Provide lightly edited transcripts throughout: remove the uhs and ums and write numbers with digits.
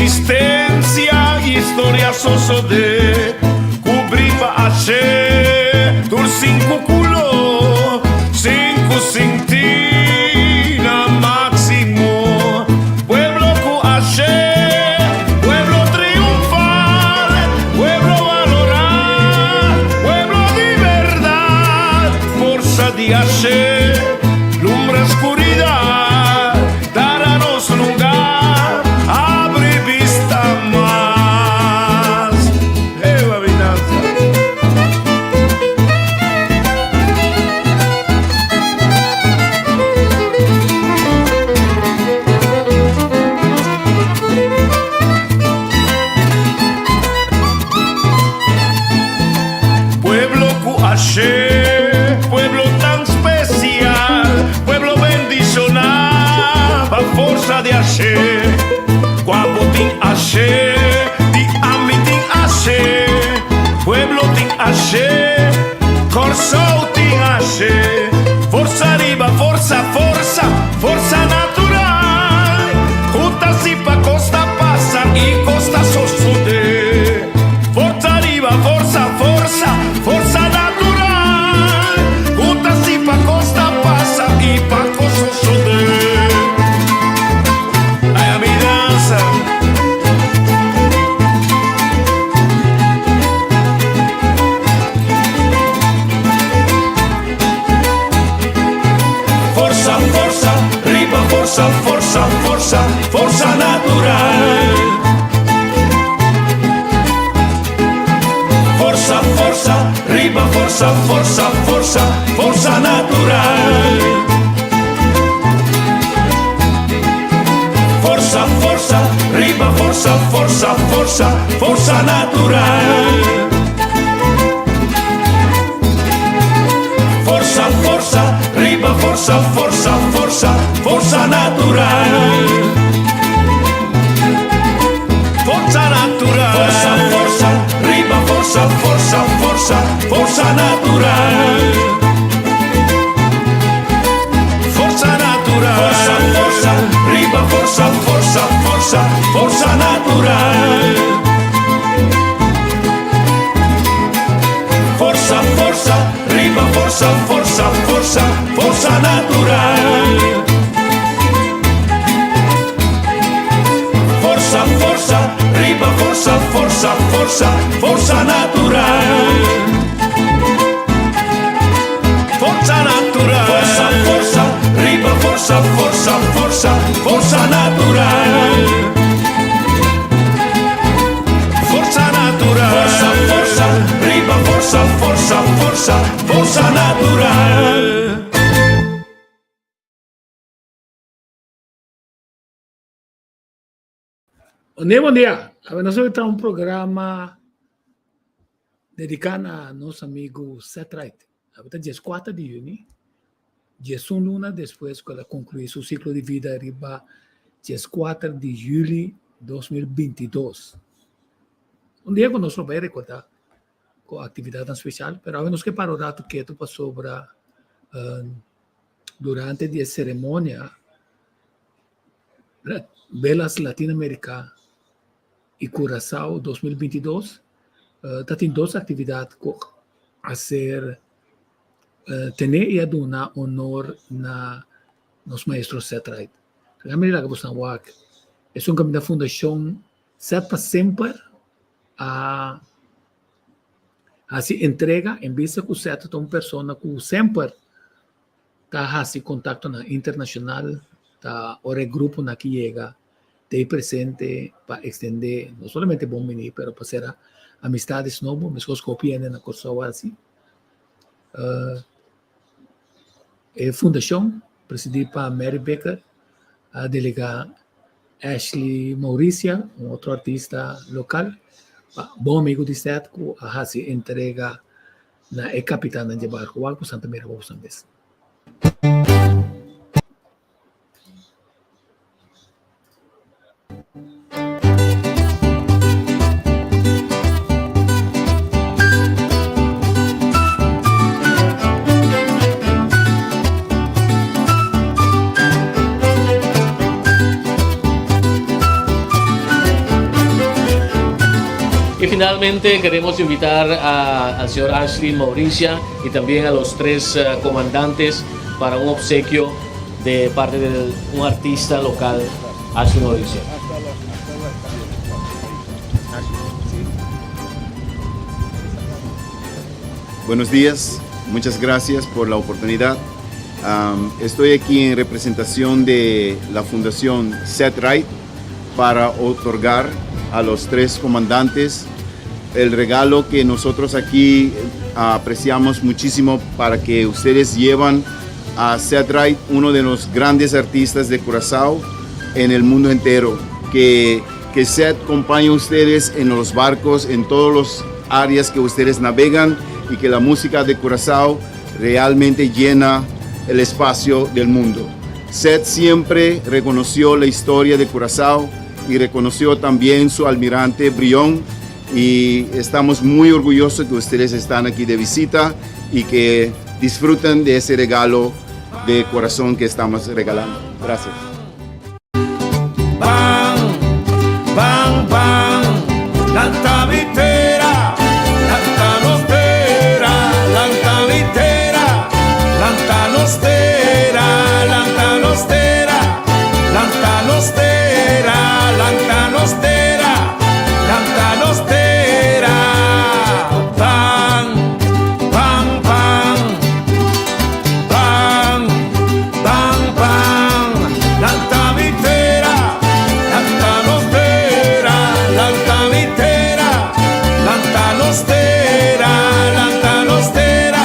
Resistensia historia sosodé Kubrí pa Ashe Tur sinku kulo Sinku sintí na máksimo Pueblo ku Ashe Pueblo triunfal Pueblo valorá Pueblo di bèrdat Forsa di Ashe Lumbra skuridat Dara nos lugar, abri bista mas. Ewa mi dansa. Pueblo ku Ashe, pueblo tan spesial, pueblo bendishoná pa forsa di Ashe. Kua bo tin Ashe, di ami tin Ashe, pueblo tin Ashe, Kòrsou tin Ashe. Forsa riba forsa, forsa, forsa natural, ku ta si pa kos ta pasa i kos ta sosodé. Forsa riba forsa, forsa, forsa natural, ku ta si pa kos ta pasa i pa kos sosodé. Ay a mi dansa. Forsa, forsa, riba forsa, forsa, forsa, forsa natural. Forsa, forsa, riba forsa, forsa, forsa, forsa natural. Forsa, forsa, riba forsa, forsa, forsa, forsa natural. Forsa, forsa, riba forsa, forsa, forsa, forsa natural. Forsa natural. Forsa, forsa, riba forsa, forsa, forsa, forsa natural. Forsa natural. Forsa, forsa, riba forsa, forsa, forsa, forsa natural. Forsa, forsa, riba forsa, forsa, forsa, forsa natural. Forsa, forsa, riba forsa, forsa, forsa, forsa natural. Forsa natural. Forsa, forsa, riba forsa, forsa, forsa, forsa natural. Forsa natural. Forsa, forsa, riba forsa, forsa, forsa, forsa natural. Bon dia, bon dia. Awe nos ta un programa dediká na nos amigu Seth Wright. Awe ta dieskuater di yüni, diesun luna despues ku el a konkluí su siklo di vida riba dieskuater di yüli 2022. Un dia ku nos lo bai rekordá ku aktividatnan spesial, pero awe nos ke para un ratu ketu pasobra durante di e seremonia Velas Latinoamerica y Curaçao 2022 ta tin dos actividad cu a ser tene y a duna honor na nos maestro Seth Wright. Laga mi laga boso nan wak esun caminda Fundacion Seth pa Semper a haci entrega en bista cu Seth ta un persona cu semper ta hasi kontaktonan internashonal, ta ora e gruponan ki yega ta ei presente pa ekstendé no solamente bon bini pero pa sera amistades nobo meskos ku hopi hende na Kòrsou a hasi. E fundashon presidí pa Mary Baker a delegá Ashley Mauricia, un otro artista lokal, bon amigu di Seth ku a hasi entrega Na e kapitannan dje barku wak ku Santa Mira boso mes. Finalmente queremos invitar al señor Ashley Mauricia y también a los tres comandantes para un obsequio de parte de un artista local, Ashley Mauricia. Buenos días, muchas gracias por la oportunidad. Estoy aquí en representación de la Fundación Set Right para otorgar a los tres comandantes el regalo que nosotros aquí apreciamos muchísimo para que ustedes llevan a Ced Ride, uno de los grandes artistas de Curazao en el mundo entero. Que Ced acompañe a ustedes en los barcos, en todas las áreas que ustedes navegan y que la música de Curazao realmente llena el espacio del mundo. Ced siempre reconoció la historia de Curazao y reconoció también su almirante Brión y estamos muy orgullosos que ustedes están aquí de visita y que disfruten de ese regalo de corazón que estamos regalando. Gracias. Ban, ban, ban, lanta mi tera, lanta nos tera, lanta mi tera, lanta nos tera, lanta nos tera, lanta nos tera, lanta nos tera, lanta nos tera. Ban, ban, ban, ban, ban, ban, lanta mi tera, lanta nos tera, lanta mi tera, lanta nos tera, lanta nos tera,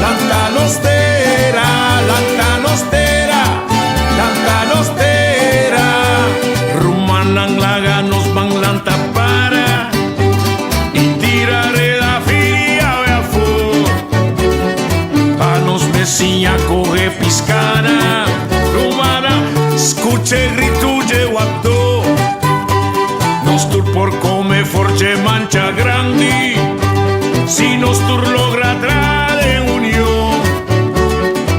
lanta nos tera, lanta nos tera, lanta nos tera. Rumannan laga nos ban lanta para i tira reda firi awe afó. Pa nos mes siña kohe piská. Rumannan, skucha gritu dje wakdó. Nos tur por kome for dje mancha grandi. Si nos tur logra traha den union.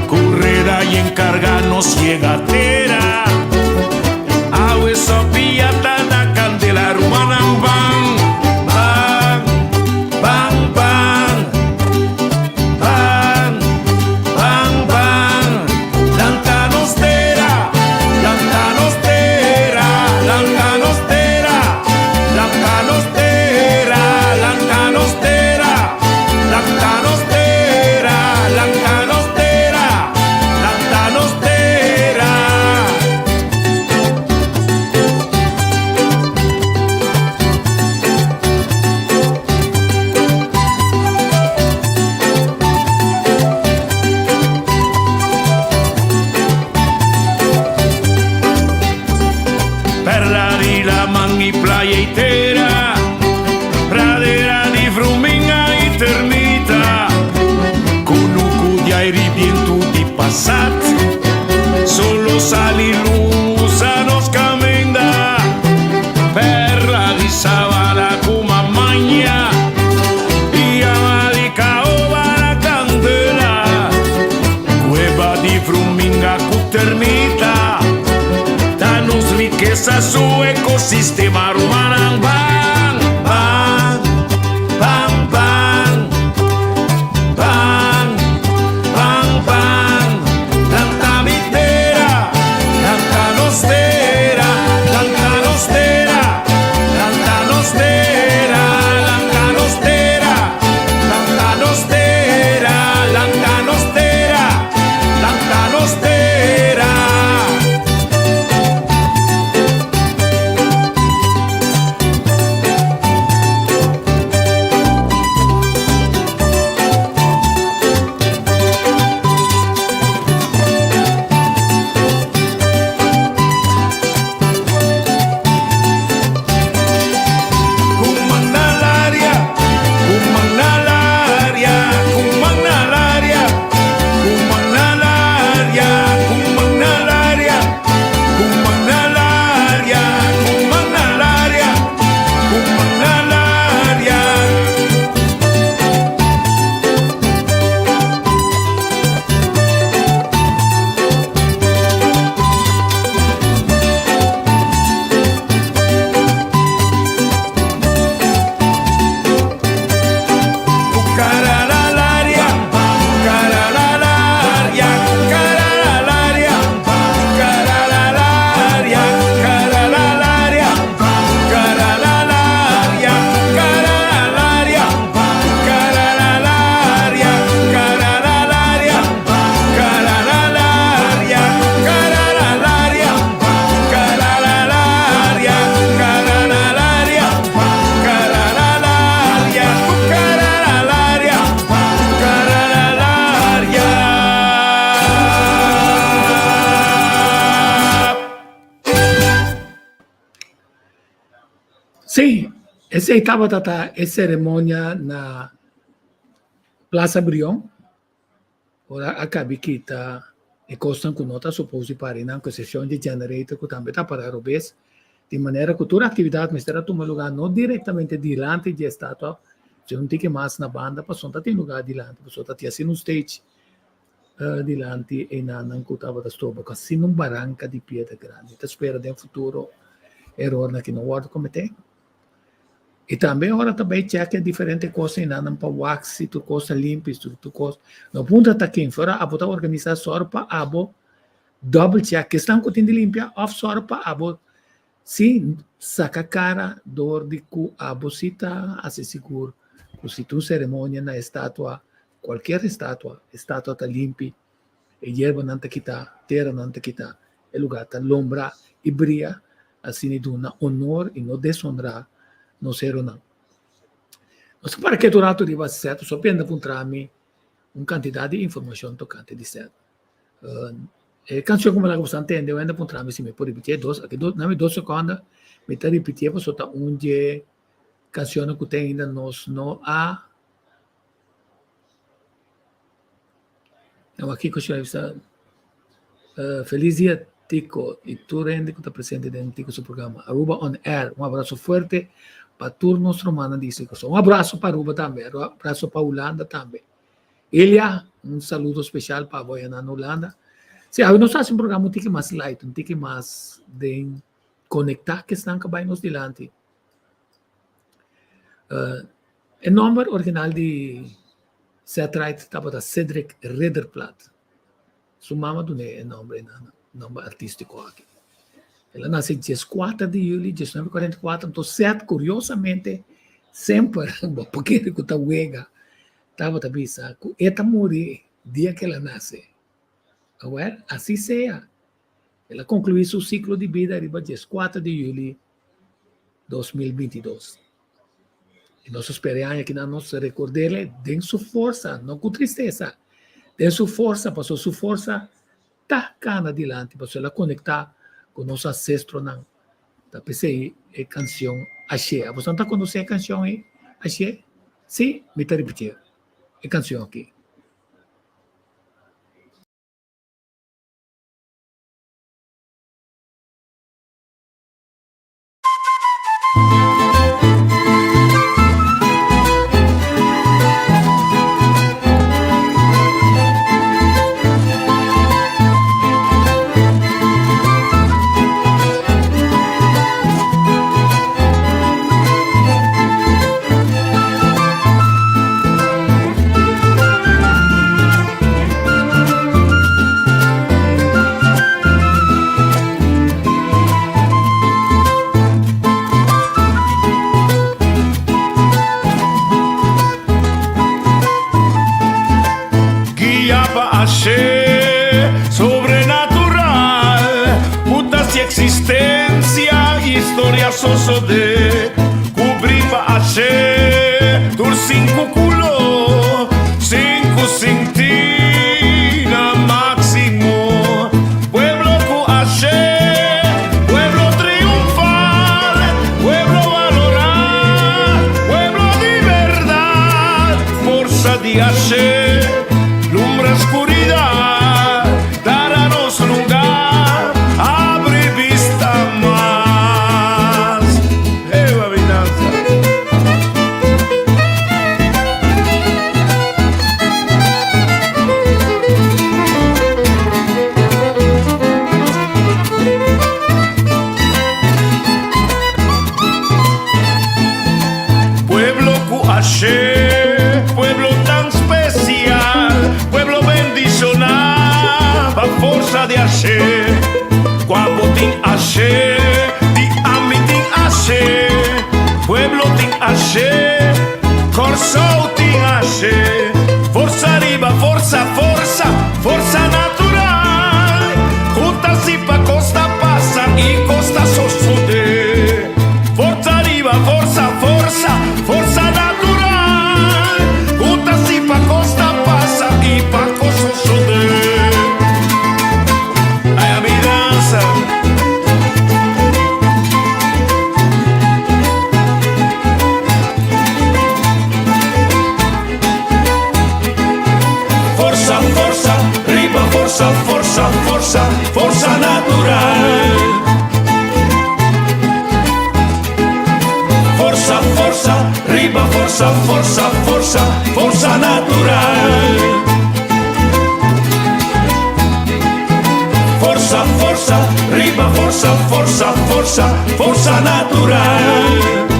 Ku reda i karga nos yega tera. Awe Sofia ta na kandela rumannan ban, ban, ban, ban, ban, ban, ban. Lanta nos tera, lanta nos tera, lanta nos tera, lanta nos tera, lanta nos tera, lanta nos tera, lanta nos tera, lanta nos tera. Perla di laman i playa i tera, pradera di vruminga i termita, kunuku di aire i bientu di pasat, solo sali lusa nos kaminda, perla di sabana ku mamaña, i yama di kaoba na kandela, kueba di vruminga ku termita, ta nos rikesa su ekosistema rumannan ban, ban, ban, ban, ban, ban, ban. Sí, esei tabata ta e ceremonia na Plaza Brion. Ora a cabi kita e cosnan cu no ta supos di para einan, cu excepcion di generator cu tambe ta para robes, di manera cu tur actividad mester a tuma lugar no directamente dilanti di e estatua, sino un tiki mas na banda pasobra no ta tin lugar dilanti, pasobra ta tin asina un stage dilanti einanan cu tabata stroba cu asina un baranca di piedra grandi. Ta spera den futuro erornan aki no wordo comete. Y tambe ora ta bay check diferente cos einanan pa wak si tur cos ta limpi, si tur cos. No puntra ta ken, ora abo ta organisa sor pa abo double check esnan cu tin di limpia of sor pa abo si saca cara door di cu abo si ta haci sigur cu si tin un ceremonia na estatua Cualkier estatua, estatua ta limpi, e yerbanan ta kita, teranan ta kita, e lugar ta lombra y bria, asina e duna honor y no deshonra nos heronan. Nos ta para ketu rato riba Seth, so penda puntra mi un cantidad di informacion tocante di Seth. E cancion cu mi laga boso tende, wenda puntra mi si mi por ripitié dos, aki dos, nami dos seconda, mi ta ripitié pasobra ta un dje cancionnan cu te ainda nos no a Awor kiko Shai bisa? Feliz dia Tico y tur hende cu ta presente den Tico su programa Aruba on Air. Un abrazo fuerte pa tur nos rumannan di Isla Corsou. Un abrazo pa Aruba tambe, un abrazo pa Hulanda tambe. Elia, un saludo special pa abo allá na Hulanda. Sí, awe nos haci un programa un tiki mas light, un tiki mas den conecta cu esnan cu a bay nos dilanti. E nòmber original di Ced Ride tabata Cedric Ridderplaat. Su mama dun'é e nòmber einan, nòmber artístiko aki. El a nase dieskuater di yüli diesnuebe kuarenta i kuater, anto Ced kuriosamente semper, bo por kere ku ta wega, tabata bisa ku e ta muri dia ku el a nase. Awèr, así sea. El a konkluí su siklo di bida riba dieskuater di yüli 2022. I nos a spera e aña aki nan nos rekord'é den su forsa, no ku tristesa, den su forsa, pasobra su forsa ta kana dilanti, pasobra el a konektá ku nos ansestronan. Ta p'esei e kanshon Ashé. Aboso ta konosé e kanshon ei, Ashé? Sí, mi ta ripitié e kanshon aki. Guia pa ashe sobrenatural Ku ta si existencia historia sosode Cubri pa ashe tur sinku culo Sinku sinti na maximo Pueblo cu ashe Pueblo triunfal Pueblo valora Pueblo di berdad Forsa di ashe Lumbra scuridad Dara nos lugar Abri bista mas Ewa mi danza. Pueblo cu ashe, pueblo tan special, pueblo bendiciona pa forsa di ashe. Cu abo tin ashe, di ami tin ashe, pueblo tin ashe, Corsou tin ashe. Forsa riba forsa, forsa, forsa natural, cu ta si pa costa pasa y costa sosode. Forza riba forsa, forsa, forsa natural, cu ta si pa costa pasa y pa cos sosode. Ay a mi danza. Forsa, forsa, forsa, forsa natural. Forsa, forsa, riba forsa, forsa, forsa, forsa natural. Forsa, forsa, riba forsa, forsa, forsa, forsa natural.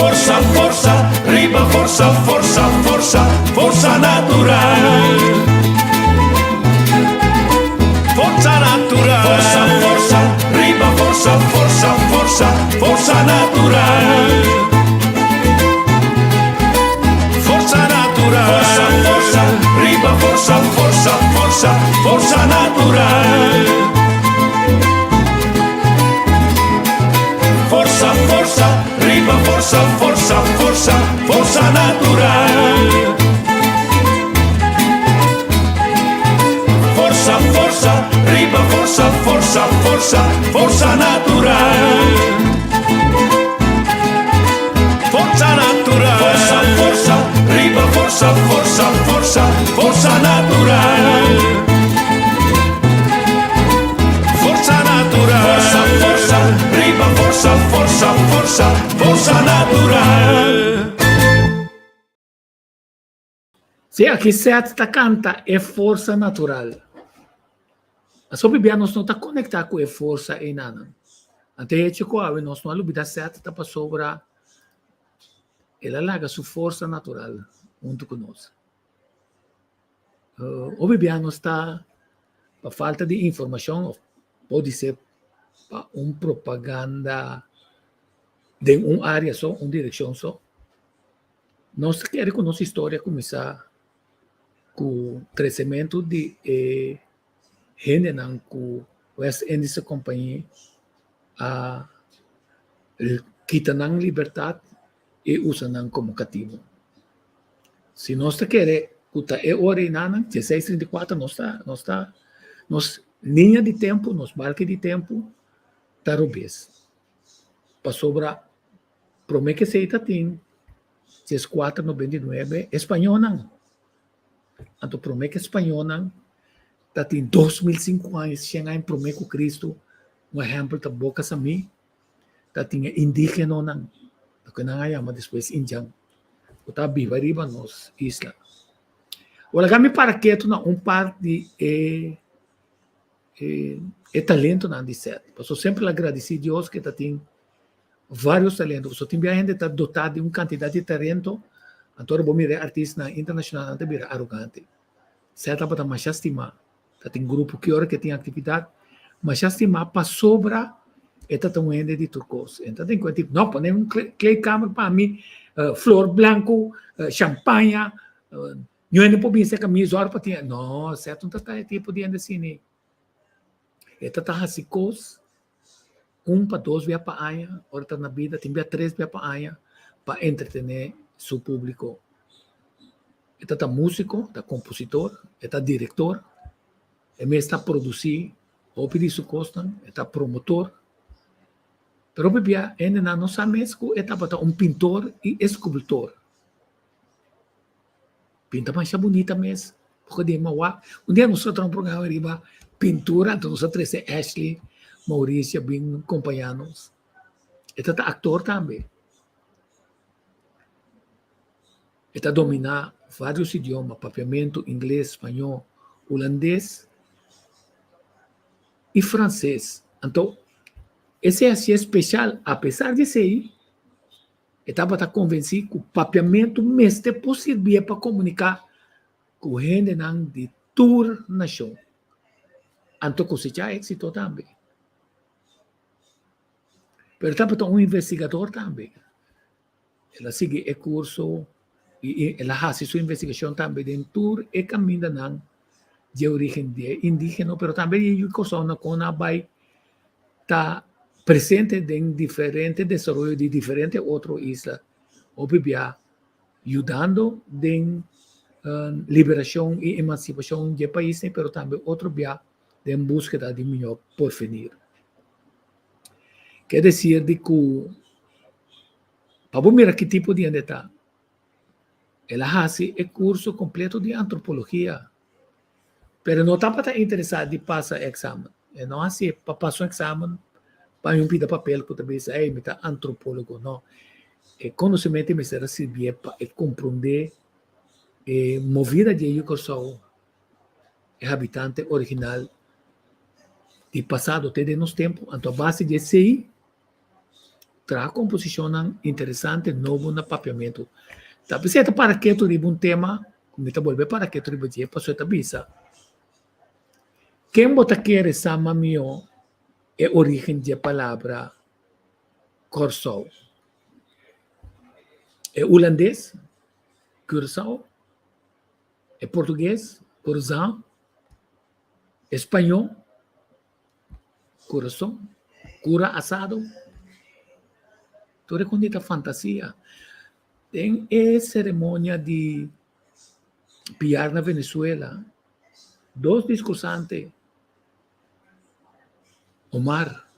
Forsa, forsa, riba forsa, forsa, forsa, forsa natural. Forsa natural. Forsa, forsa, riba forsa, forsa, forsa, forsa natural. Forsa natural. Forsa, forsa, riba forsa, forsa, forsa, forsa natural. Forsa, forsa, riba forsa, forsa, forsa, forsa natural. Forsa, forsa, riba forsa, forsa, forsa, forsa natural. Forsa natural. Forsa, forsa, riba forsa, forsa, forsa, forsa natural. Forsa natural. Forsa, forsa, riba forsa, forsa, forsa, forsa natural. Sí, aki Seth ta kanta e forsa natural. Paso bibia nos no ta konektá ku e forsa einanan. Ante hecho ku awe nos no a lubidá Seth ta pasobra el a laga su forsa natural huntu ku nos. Hopi bia nos ta pa falta di informashon òf podisé pa un propaganda den un área so, un direkshon so. Nos ta kere ku nos historia kuminsá ku kresementu di e hendenan ku West Indische Compagnie a kita nan libertat i usa nan komo katibu. Si nos ta kere ku ta e ora einanan, dieseis trinta i kuater, nos ta nos ta nos liña di tempu, nos balki di tempu ta robes. Pasobra promé ku esei ta tin dieskuater nobenta i nuebe e spañónan. Anto promé ku e spañónan ta tin 2005 aña, shen aña promé ku Kristu, un ehèmpel ta Boka Samí, ta tin e indígenonan, loke nan a yama despues indjan, ku ta biba riba nos isla. Ora ku mi para ketu na un part di e e talentonan di Seth, pasobra semper el a gradisí Dios ku e ta tin vários talento, pasobra tin bia hende ta dotá di un kantidat di talento, anto ora bo mira e artistanan internashonal nan ta bira arogante. Seth tabata masha stimá. Ta tin grupo ki ora ke tin aktividat, masha stimá pasobra e ta ta un hende di tur kos. E ta tin kuenta no pone un kleedkamer pa mi, flor blanku, shampaña, niun hende por bin serka mi zòrg pa tin. No, Seth no ta ta e tipo di hende asina. E ta ta hasi kos un pa dos bia pa aña, ora ta na bida tin bia tres bia pa aña pa entretené su públiko. E ta ta músiko, ta kompositor, e ta direktor, e mes ta produsí hopi di su kosnan, e ta promotor. Pero hopi bia hendenan no sa mes ku e tabata un pintor i eskultor. Pinta masha bunita mes, poko di mawak. Un dia nos a traha un programa riba pintura, anto nos a trese Ashley Mauricio bin kompañá nos. E ta ta aktor tambe. E ta dominá vários idioma, papiamentu, ingles, spañó, hulandes i franses. Anto, esei hasié spesial. Apesar di esei, e tabata konvensí ku papiamentu mester por sirbié pa komuniká ku hendenan di tur nashon. Anto kosechá éksito tambe. Pero e tabata un investigador tambe. El a sigui e kurso i el a hasi su investigashon tambe den tur e kamindanan di e orígen di e indígeno, pero tambe di e yu kòrsounan kon a bai ta presente den diferente desaroyo di diferente otro isla, hopi bia yudando den liberashon i emansipashon di e paisnan, pero tambe otro bia den búskeda di mihó porvenir. Ke desir di ku pa bo mira ki tipo di hende ta. El a hasi e kurso kompleto di antropologia, pero e no tabata interesá di pasa e eksamen. E no hasié pa pasa un eksamen pa un pida papel ku ta bisa, ey, mi ta antropólogo. No. E konosementu mester a sirbié pa e komprondé e movida di e yu Kòrsou, e habitante original di pasado te den nos tempu. Anto a base di esei Traha komposishonnan interesante nobo na papiamentu. Ta p'esei ta para ketu riba un tema ku mi ta bolbe para ketu riba dje pasobra e ta bisa, Ken bo ta kere sa mas mihó e orígen dje palabra Kòrsou? E hulandes, Curaçao, e portugues, Corzão, e spañó, Kurason, kura asado, tur e kos ta fantasia. Den e seremonia di piar na Venezuela, dos diskursante, Omar,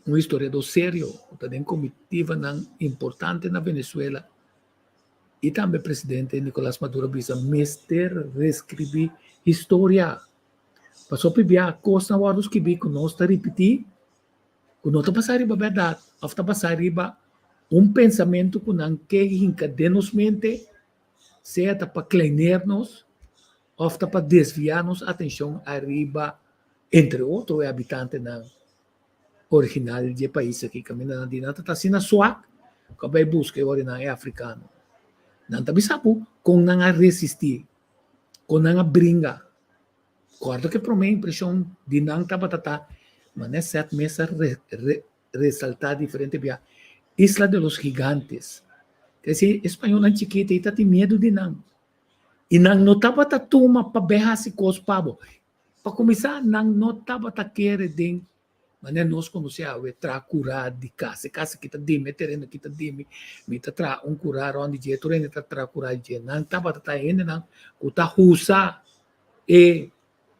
un historiador serio ku ta den komitivanan importante na Venezuela, i tambe presidente Nicolas Maduro a bisa mester reskribí historia. Pasobra pibia kosnan wòrdu skibí ku nos ta ripití, ku no ta basá riba bèrdat òf ta basá riba un pensamentu ku nan ke hinka den nos mente, sea ta pa kleineer nos òf ta pa desviá nos atenshon ariba, entre otro, e habitantenan original di e pais aki. Kaminda nan di nan ta asina suak ku a bai buska e ora nan e afrikano. Nan ta bisa bo kon nan a resistí. Kon nan a bringa. Kòrda ku e promé impreshon di nan tabata ta, manera Seth mes a resaltá diferente bia, Isla de los Gigantes. Ke si e spañolnan chikito ei ta tin miedu di nan. I nan no tabata tuma pa bai hasi kos pa bo. Pa kuminsá, nan no tabata kere den Manera nos konosé awe traha kurá di kas. E kas aki ta di mi, e tereno aki ta di mi. Mi ta traha un kurá rònt di dje, tur hende ta traha kurá di dje. Nan tabata ta hendenan ku ta usa e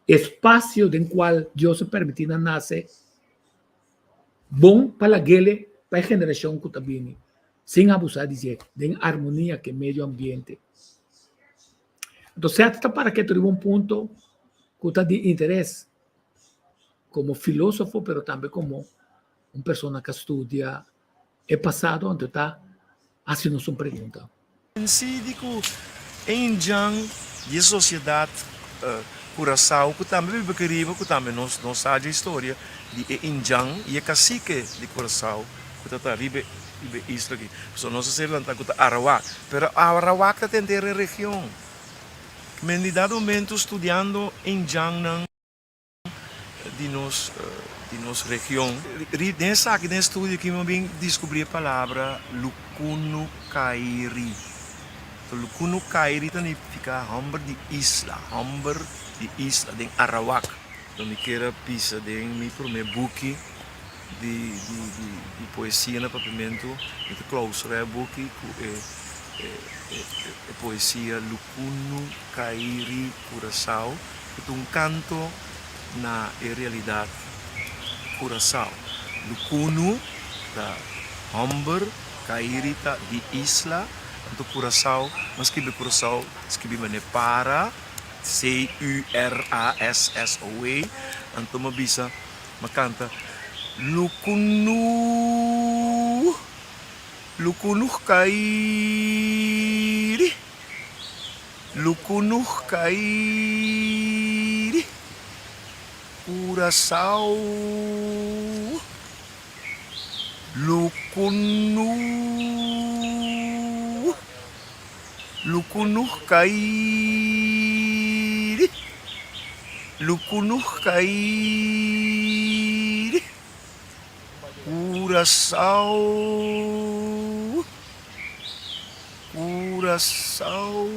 espasio den kual Dios a permití nan nase bon pa lag'ele pa e generashon ku ta bini, sin abusá di dje, den armonia ku e medio ambiente. Anto sèt ta para ketu riba un punto ku ta di interes. Komo filósofo pero tambe komo un persona ku a studia e pasado anto ta hasi nos un pregunta. Pensí di ku e indjan di e sosiedat Kurasao ku tambe biba aki riba ku tambe nos no sa dje historia di e indjan i e kasike di Kurasao ku ta ta riba e isla aki. Pasobra nos a ser lantá ku ta Arawak pero Arawak ta tenter e region. Men di dado momento studiando indjannan. Di nos di nos region. Den esaki den estudio aki mi a bin descubri e palabra Lukunukairi. Lukunukairi ta nifica homber di isla, homber di isla den Arawak. Lo mi kier a bisa den mi prome buki di di di poesia na Papiamentu, mi ta clausura e buki cu e e poesia Lukunukairi Curaçao. Ku ta un kanto na e realidat Kurasao. Lukunu ta hòmber, Kairi ta di isla, anto Kurasao, nan skibi Kurasao skibi manera para, C-U-R-A-S-S-O-A, anto mi a bisa, mi a kanta, Lukunu, Lukunu Kairi. Lukunuh kairi Curaçao Lukunuh Lukunuh kairi Lukunuh kairi Curaçao. Curaçao.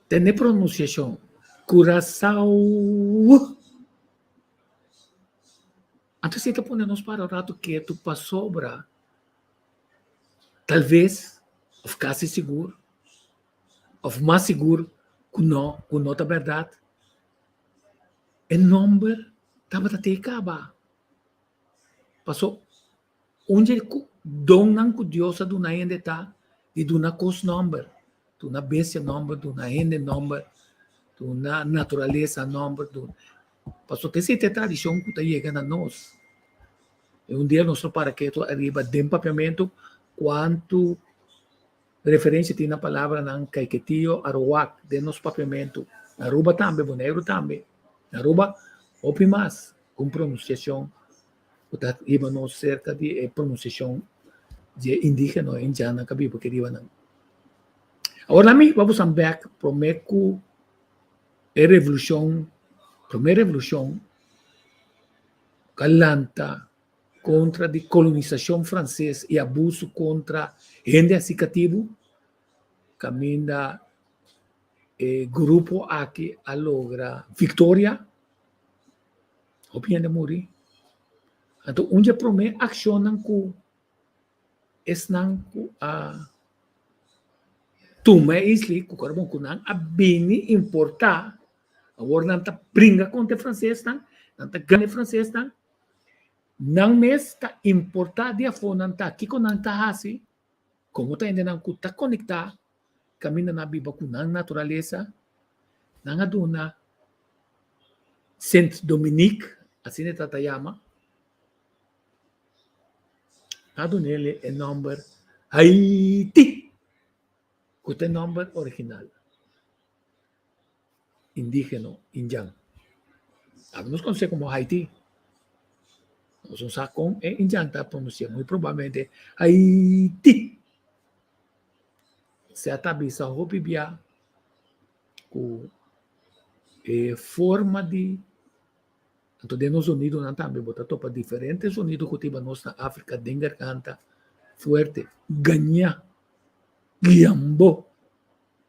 Tene pronunciacion, Curaçao. Anto esei ta pone nos para un rato ketu pasobra talves of casi sigur of mas sigur cu no, cu no ta berdad. E nomber tabata te kaba. Paso un dje donnan ku Dios a duna hende ta di duna kos nòmber, duna bestia nòmber, duna hende nòmber, duna naturalesa nòmber, duna. Paso ta esei ta e tradishon ku ta yega na nos. I un dia nos lo para ketu ariba den papiamentu kuantu referensia tin na palabranan Caiquetio, Aruak den nos papiamentu. Na Aruba tambe, Boneiru tambe. Na Aruba hopi mas ku un pronunsiashon ku ta hiba nos serka di e pronunsiashon di e indigeno, e indiannan ku a biba aki riba nan. Awor nan mi hiba boso bek prome ku e revolushon, prome revolushon ku a lanta kontra di kolonisashon franses i abusu kontra hende hasi katibu, kaminda e grupo aki a logra viktoria, hopi hende a muri. Anto un di e promé akshonnan ku esnan ku a tuma e isla ku kòrda ku nan a bini importá, awor nan ta bringa kontra e fransesnan, nan ta gana e fransesnan, Nan mes ta importá di afó nan ta kiko nan ta hasi, komo ta hendenan ku ta konektá kaminda nan a biba ku nan naturalesa. Nan a duna Sint Dominique, asina e ta ta yama, nan a dun'el e nòmber Haiti, ku ta e nòmber original. Indígeno, indjan. Awe nos konosé komo Haití. Nos no sa kon e indjan ta pronunsiá, muy probablemente Haití. Sea ta bisa hopi bia ku e forma di, anto den nos zonidonan tambe bo ta topa diferente zonido ku ta hiba nos na Afrika den garganta fuerte, gañá, guiambó,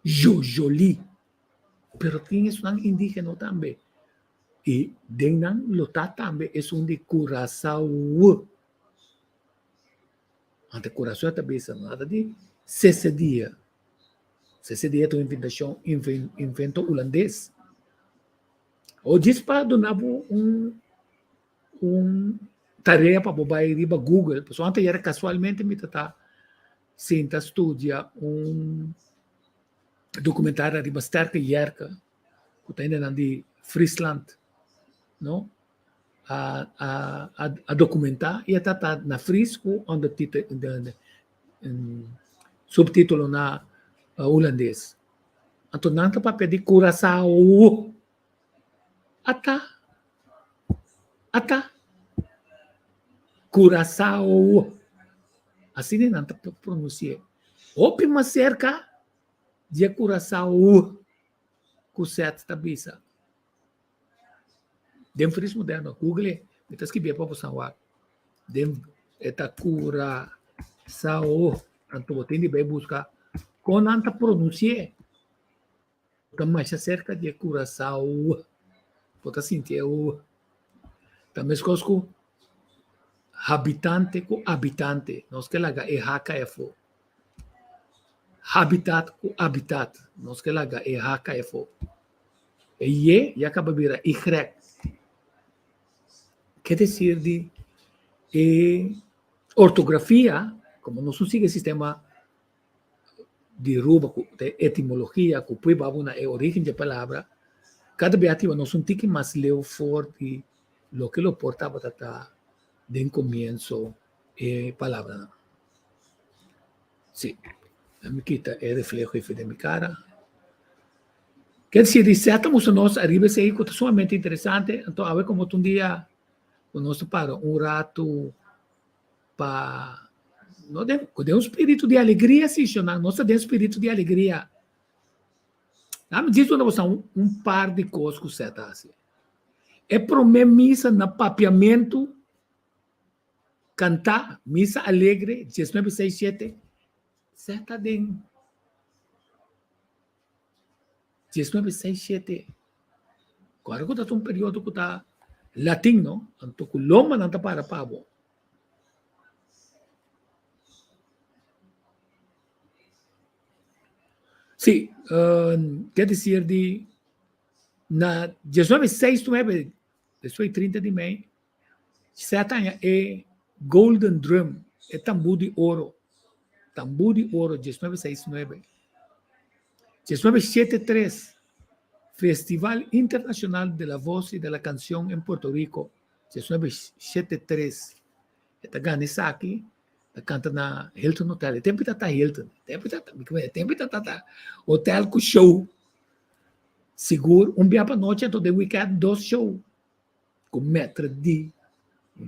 jojolí. Pero tin esunnan indígeno tambe. I den nan lo ta tambe esun di Curaçao. Ante Curaçao ta bisa nada di sese dia. Sese dia ta un inventashon, invento hulandes. O djis pa duna bo un un tarea pa bo bai riba Google, pasobra antes yera kasualmente mi ta ta sinta studia un documentario riba Sterke Jerke, ku ta hendenan di Friesland, no, a a a documentá i a trata na Fries ku ondertitel subtítulo na hulandes. Anto nan ta papia di Curaçao. Ata, ata, Curaçao. Asina nan ta pronunsi'é. Hopi mas serka di e Curaçao ku Seth ta bisa. Den Fries moderno, Google, mi ta skibié pa boso wak. Den e ta Curaçao. Anto bo tin di bai buska kon nan ta pronunsi'é. Bo ta masha serka di e Curaçao. Bo ta sinti e u. Ta meskos ku habitante ku abitante. Nos ke laga e ha kai afó. Habitat ku abitat. Nos ke laga e ha kai afó. E ye ya kaba bira y. Ke desir di e ortografia, komo nos no sigui e sistema di Ruba ku ta e etimologia ku pui babo na e origen dje palabra, kada bia tiba nos un tiki mas leu for di loke lo por tabata ta den komienso e palabranan. Si, mi kita e refleho efi den mi kara. Ke si di sèt ta mustra nos ariba esei ku ta sumamente interesante, anto awe komo ta un dia ku nos ta para un ratu pa no den ku den un spiritu di alegria si shonnan nos ta den spiritu di alegria dame djis duna boso un, un par di kos ku sèt a hasi e promé misa na papiamentu kantá misa alegre diesnuebe seis shete sèt ta den 19, 6, 7. Kòrda ku ta un periodo ku ta latin, no? Anto ku lombanan ta para pa bo. Sí, ke desir di na 19, 6, 9, despues 30 di mei, sèt aña e Golden Drum, e tambú di oro, tambú di oro, 1969. 1973, Festival Internacional de la Voz y de la Canción en Puerto Rico, 1973. E ta gana esaki, ta kanta na Hilton Hotel. E tempu ta Hilton, e tempu ta, e tempu ta ta hotel ku show. Sigur, un bia pa nochi, anto den weekend dos show. Ku Maitre D.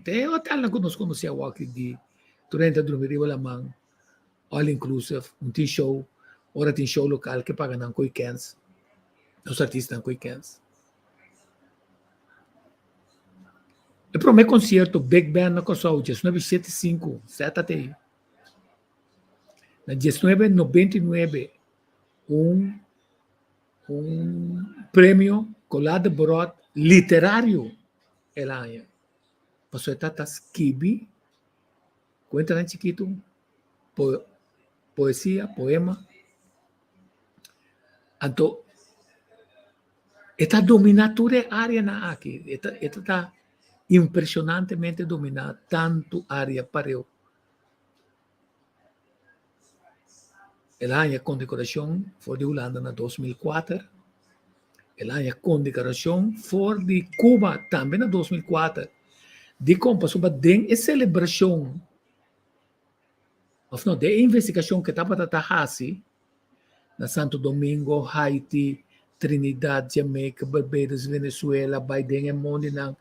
Te hotelnan ku nos konosé awor aki di tur hende ta drumi riba laman, all inclusive, un tin show, ora tin show lokal ke paga nan koe kens, nos artistanan koe kens. E promé konsierto Big Band na Kòrsou, 1975, ZTI. Na 1999, un un premio Colá de Brot literario el a haña. Pasobra e tata skibi kuentanan chikitu, po poesia, poema. Anto e ta dominá tur e áreanan aki. E ta e ta impreshonantemente dominá tantu área pareu. El a haña kondekorashon for di Hulanda na 2004. El a haña kondekorashon for di Cuba tambe na 2004. Dikon? Pasobra den e selebrashon òf no, den e investigashon ku e tabata ta hasi na Santo Domingo, Haiti, Trinidad, Jamaica, Barbados, Venezuela, bai den e mondinan,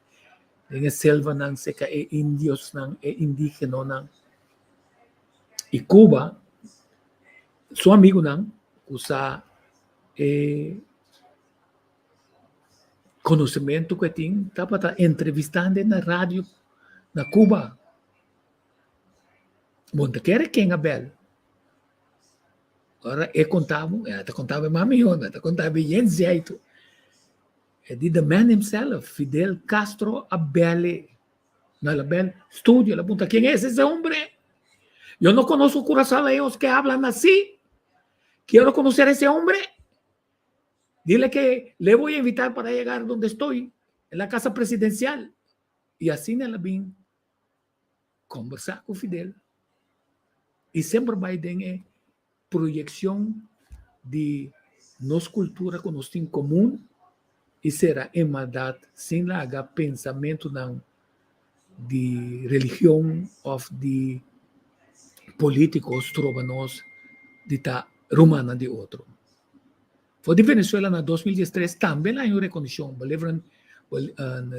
den e selvanan serka e indiosnan, e indigenonan. I Cuba, su amigunan ku sa e konosementu ku e tin tabata entrevistand'e na radio na Cuba. Bo no ta kere ken a bel. Ora e konta bo, e ta konta bo e mas mihó, e ta konta bo yen zeitu. E di the man himself, Fidel Castro a bel No, el a bel studio, el a puntra, ¿quién es ese hombre? Yo no conozco curazaoleños que hablan así. Quiero conocer a ese hombre. Dile que le voy a invitar para llegar donde estoy, en la casa presidencial. Y asina el a bin conversa cu Fidel. Y semper bay den e proyeccion di nos cultura cu nos tin comun y sera e maldad sin laga pensamentonan di religion of di politico stroba nos di ta rumannan di otro. For di Venezuela na 2013 tambe la hay un reconocion, Bolivaran,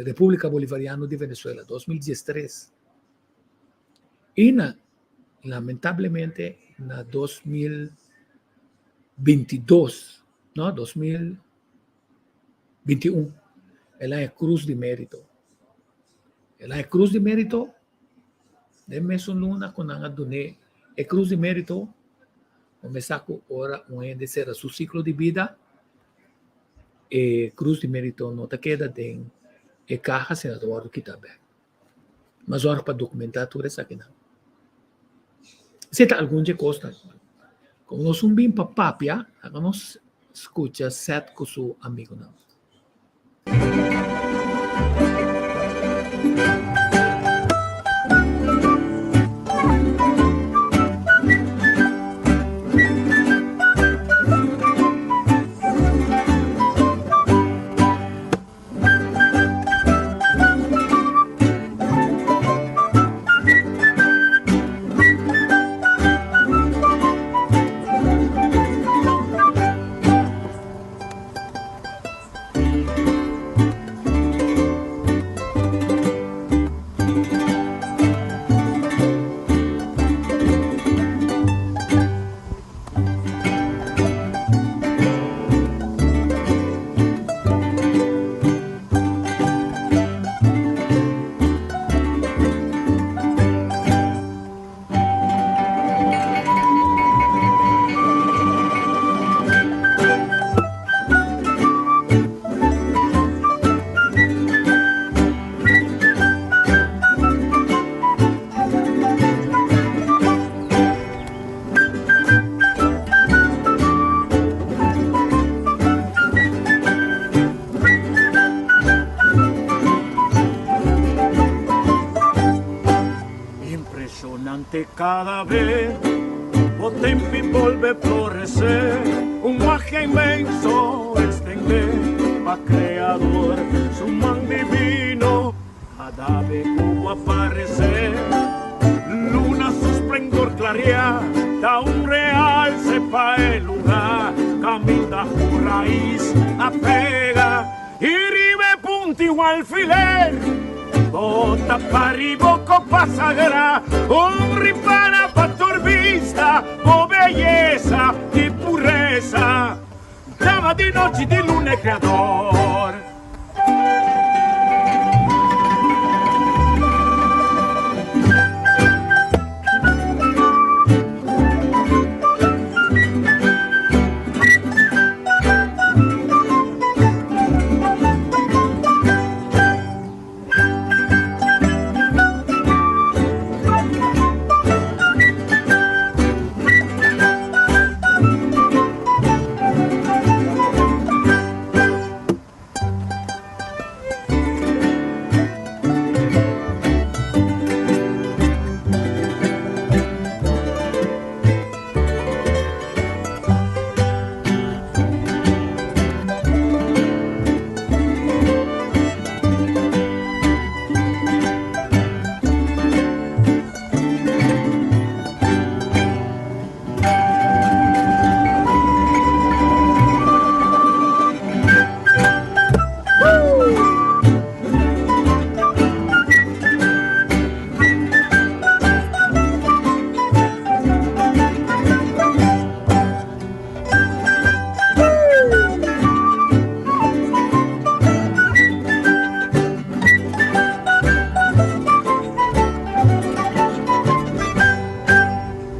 Republica Bolivariano di Venezuela, 2013. Y na lamentablemente na 2022, no, 2021, el a haña Cruz di Mérito. El a haña Cruz di Mérito den mesun luna ku nan a dun'é e Cruz di Mérito, kuminsá ku ora un hende sera su siklo di bida, e Cruz di Mérito no ta keda den e kaha sino ta wòrdu kitá bèk. Mas ora pa dokumentá tur esakinan. Esei ta algun dje kosnan. Komo nos un bin pa papia, laga nos skucha Seth ku su amigunan. Cada vez o tempi volve florecer, un magia inmenso extender pa creador su man divino, cada vez como aparecer, luna su esplendor clarea, da un realce pa el lugar, caminda su raíz apega, y ribe punti un alfiler, bota paribo copa sagrada, un ripara pa tur vista, bo belleza y pureza, dama di nochi di luna e creador.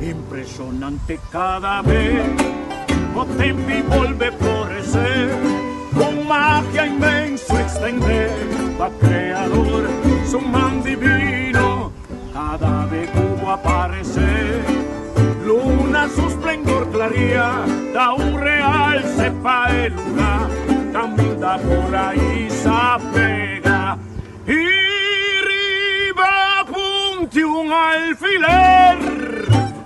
Impresionante cada vez o tempi volve florecer, con magia inmenso extender, va creador su man divino, cada vez cubo aparecer, luna su esplendor claría, da un realce pa el lugar, camina por ahí se pega, y riba punti un alfiler,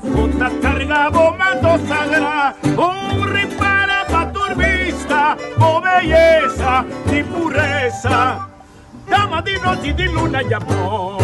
bota carga bomando sagrada, un ripara pa tu vista, oh belleza y pureza, dama di noche di luna y amor.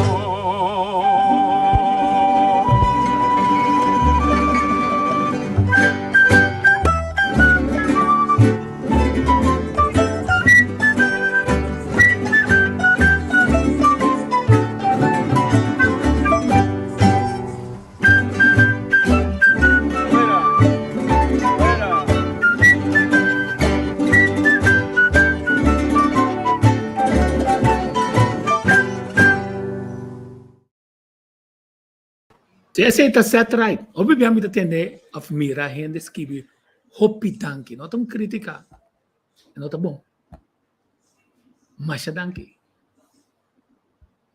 Si esei ta set right. Hopi bia mi ta tende of mira hende skibi hopi danki. No ta un kritika. No ta bon. Masha danki.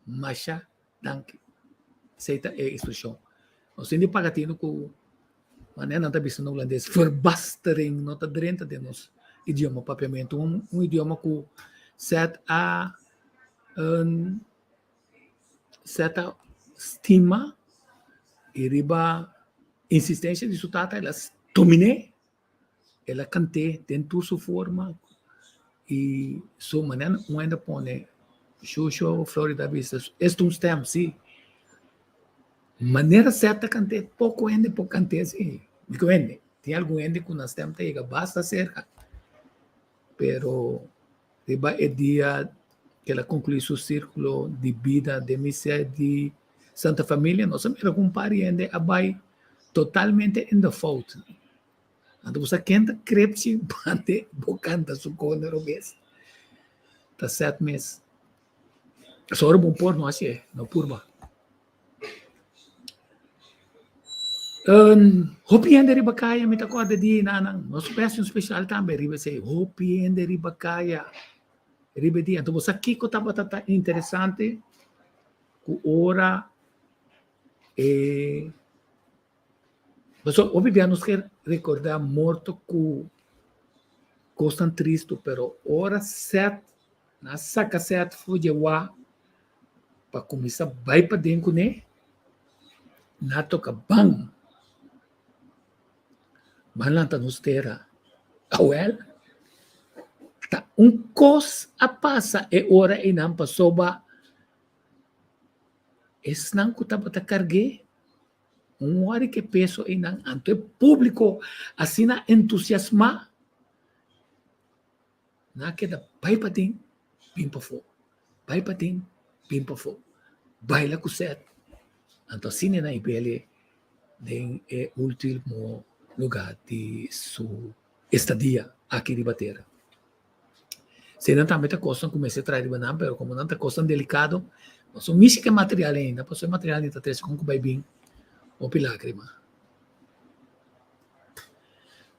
Masha danki. Esei ta e instrukshon. Nos tin di paga tinu ku manera nan ta bisa na hulandes verbastering no ta drenta den nos idioma papiamentu. Un idioma ku set a Seta stima i riba insistensia di su tata el a domin'é, el a kant'é den tur su forma i su manera un hende a pone Shusho Florida a bisa es ta un stèm si. Manera Seta kant'é poko hende por kant'é asi, diko hende, tin algun hende ku nan stèm ta yega basta serka pero Riba e dia ku el a konkluí su sírkulo di bida den misa di Santa Familia, nos a mira ku un par di hende a bai totalmente in de fout. Anto bo sa ken ta krepchi bante bo kanta su kone robes? Ta Seth mes. Sòru bo por no hasié, no purba. Hopi hende riba kaya mi ta kòrda di nan nos pèsi un spesial tambe riba esei hopi hende riba kaya riba e dia anto bo sa kiko tabata ta interesante ku ora e pasobra hopi bia nos ke rekordá morto ku kosnan tristu pero ora sèt nan a saka sèt for dje wak pa kuminsá bai paden kuné. Na toka ban. Ban lanta nos tera. Awel, ta un kos a pasa e ora einan pasobra esnan ku tabata karg'é un wòri ku e peso einan, anto e públiko asina entusiasmá. Nan a keda bai paden, bin pafó, bai paden, bin pafó, baila ku sèt. Anto asina nan a bele den e último lugá di su estadia aki riba tera. Eseinan tambe ta kosnan ku mester trae riba nan, pero komo nan ta kosnan delikado, nos no mishi ku e material ainda, pasobra e material ainda ta trese kon ku bai bin hopi lágrima.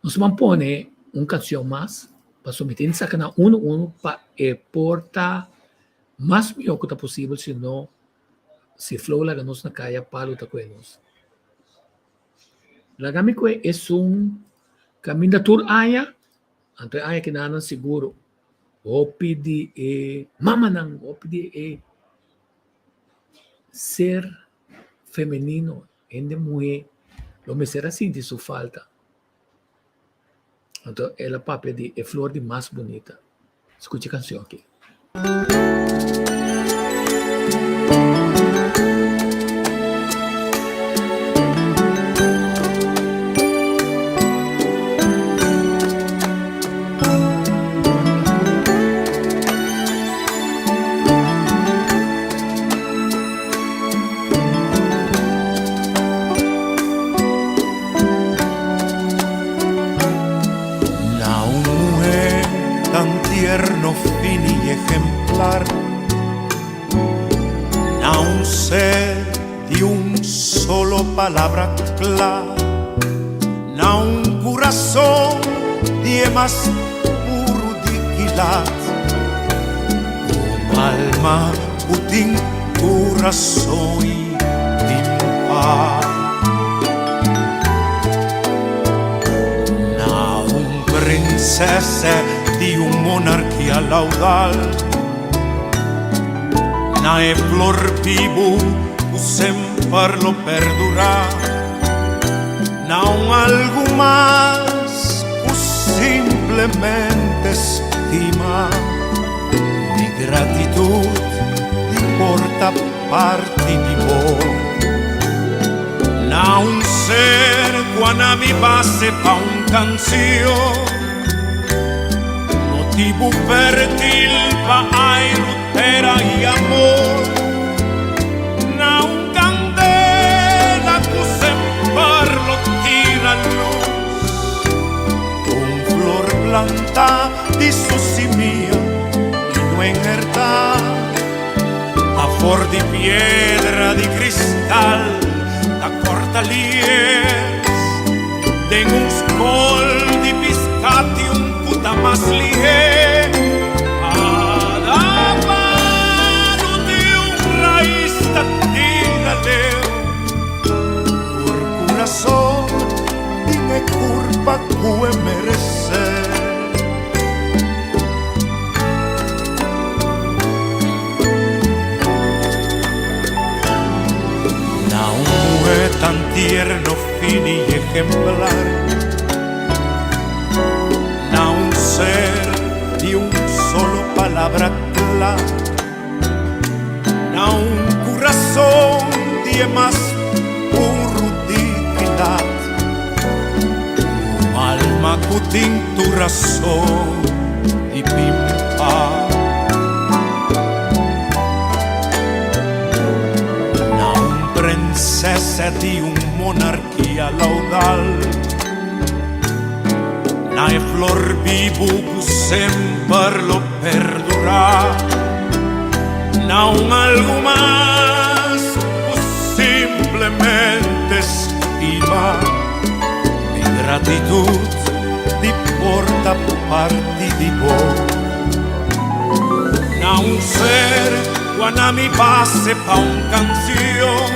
Nos ban pone un canción mas pasobra mi tin saca nan uno uno pa e por ta mas mihor cu ta posibel si no si flow laga nos na caya palo ta coge nos. Laga mi coge esun caminda tur aña anto e aña kinanan seguro hopi di e mamanan hopi di e ser femenino Hende muhé lo mester a sinti su falta. Anto el a papia di e flor di mas bunita. Skucha e kanshon aki. Na un muher tan tierno, fini y ejemplar, Na un ser di un solo palabra cla, Na un curazon di e mas puro dignidad, Un alma cu tin curason y tin paz. Na un princesa di un monarquia laudal, Na e flor bibu cu semper lo perdura, Na un algu mas cu simplemente stima. Mi gratitud di por ta parti di bo. Na un ser cu a na mi base pa un cancion, Motibu fertil pa airu, tera y amor. Na un candela cu semper lo tira luz. Un flor plantá di su simia y no enhertá. Afor di piedra di cristal ta corta lies. Den un skol di piscati un cu ta mas lihé. Cada palo di un rais ta tira leu. Tur curason tin e curpa cu e merece. Na un muhe tan tierno, fini y ejemplar, Na un ser di un solo palabra cla, Na un curazon di e mas puro dignidad, Un alma cu tin tur razon di pimpa. Na un princesa di un monarquia laudal, Na e flor bibu cu semper lo perdura, Na un algu mas cu simplemente stima. Mi gratitud di por ta parti di bo. Na un ser cu a na mi base pa un cancion,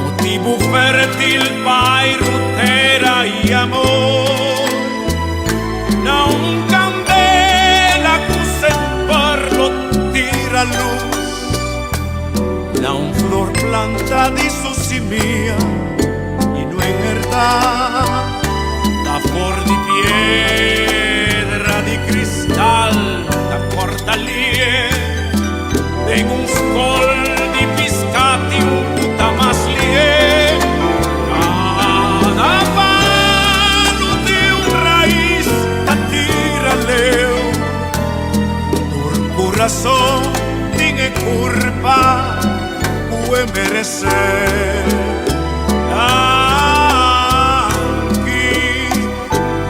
Motibu fertil pa airu, tera y amor. Na un candela cu semper lo tira luz. Na un. flor planta di su simia i no enhertá. Ta for di piedra di kristal ta kòrta lie den un skol di piská tin un ku ta mas lie. Kada palu tin un rais ta tira leu. Tur kurason tin e kurpa ku e meresé. Danki,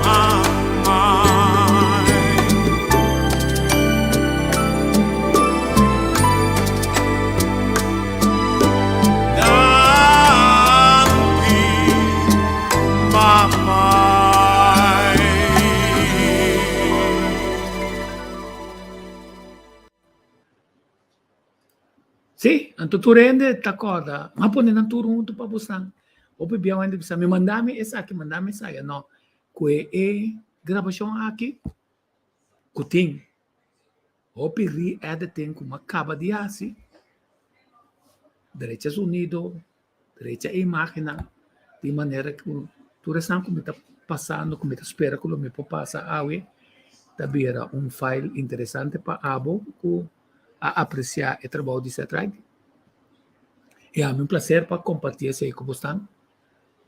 mamai. Danki, mamai. Sí, anto tur hende ta kòrda, m'a pone nan tur huntu pa bosan. Hopi biaha hende bisa mi, manda mi esaki, manda mi esaki. No, ku e grabashon aki ku tin hopi re-editing ku m'a kaba di hasi, drecha sonido, drecha e imagennan di manera ku tur esnan ku mi ta pasando, ku mi ta spera ku lo mi por pasa awe, ta bira un file interesante pa abo ku a apresiá e trabou di Seth Wright. I ami un plaser pa kompartí esei ku bosnan,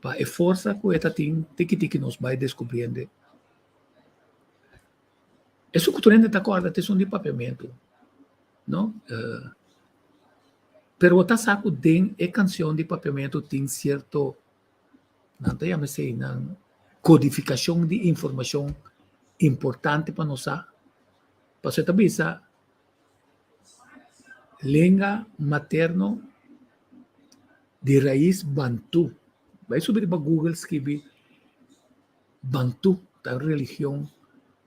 pa e forsa ku e ta tin tiki tiki nos bai deskubriendo. Esun ku tur hende ta kòrda ta esun di papiamentu, no? Pero bo ta sa ku den e kanshon di papiamentu tin sierto, nan ta yama esei nan kodifikashon di informashon importante pa nos sa. Pasobra e ta bisa lenga materno di rais bantú. Bai subi riba Google skibi bantú ta un religion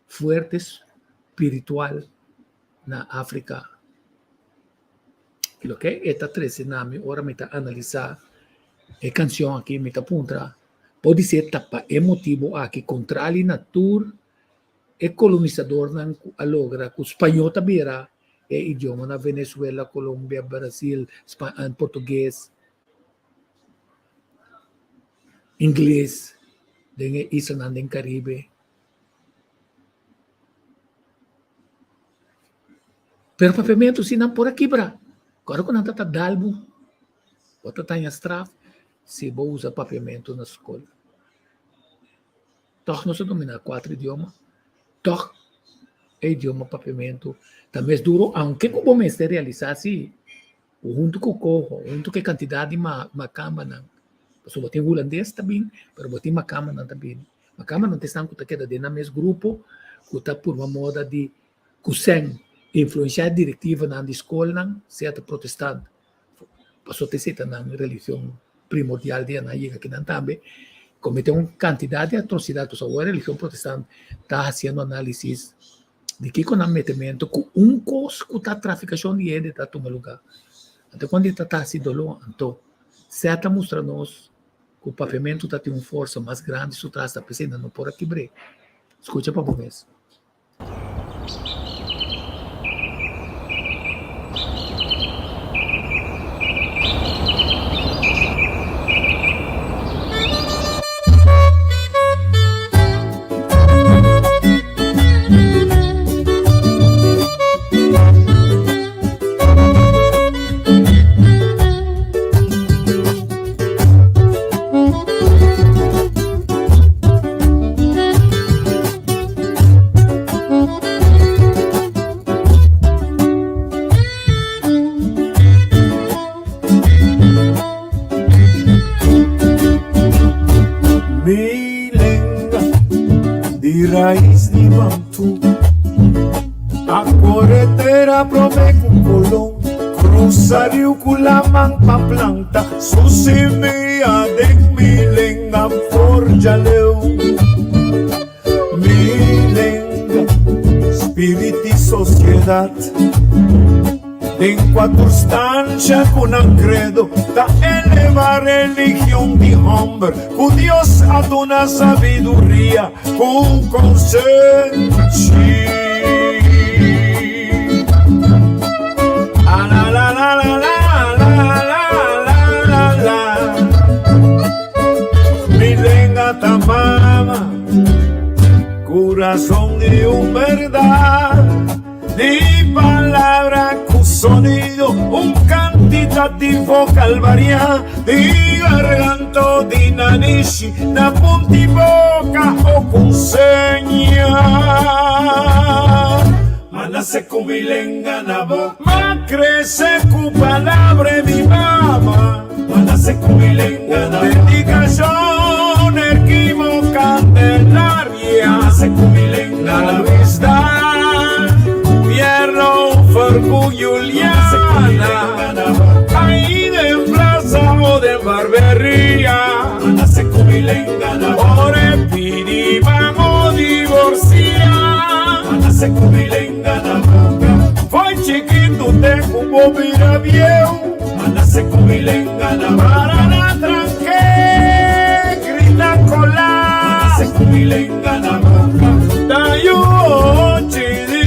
fuerte spiritual na Afrika. Loke e ta trese na mi ora mi ta analisá e kanshon aki mi ta puntra podisé ta pa e motibu aki kontrali na tur e kolonisadornan ku a logra ku spañó ta bira e idioma na Venezuela, Colombia, Brasil, portugues, ingles den e islanan den Caribe. Pero papiamentu si nan por a kibra, ora ku nan ta ta dal bo, bo ta taña straf si bo usa papiamentu na skol. Tòg nos a dominá kuater idioma, tòg e idioma papiamentu ta mes duru, aunke ku bo mester realisá si ku huntu ku koho, huntu ku e kantidat di makambanan, pasobra bo tin hulandes ta bin, pero bo tin makambanan ta bini. Makambanan ta esnan ku ta keda den nan mes grupo ku ta purba moda di ku sèn influensiá e direktivanan di skolnan, sea ta protestant, pasobra ta esei ta nan religion primordial di nan yega akinan tambe, komete un kantidat di atrosidat, pasobra awor e religion protestant ta hasiendo análisis di kiko nan metementu ku un kos ku ta trafikashon di hende ta tuma lugá. Anto kuando e ta ta hasi doló, anto sèt ta mustra nos ku papiamentu ta tin un forsa mas grandi su tras, ta p'esei nan no por a kibr'é. Skucha pa bo mes. Mi lenga di rais di Bantú A kore tera prome ku Kolon Krusa riu ku laman pa planta Su simia den mi lenga forja leu Mi lenga, spirit i sosiedat Den kua tur stansha ku nan kredo ta eleva religion di hòmber ku Dios a duna sabiduria ku konsenshi. Corazón di un berdad, di palabra cu sonido, un cantitativo calvaria, di garganto di nanishi, na punti boca o con seña. Ma nace cu mi lenga na boca, ma crece cu palabra mi mama. Ma nace cu mi lenga na boca, dedicación erquimo Candelaria. Ma nace cu mi lenga na Luis Dan, Pierno Fercu Juliana. Ahí de plaza o de barbería. Ma nace cu mi lenga na boca, ore pidi vamos divorcia. Ma nace cu mi lenga na boca, foi chiquito te cubo mira viejo. Ma nace cu mi lenga na boca, para na tranque grita cola. Ma nace cu mi lenga na boca, tayo chidi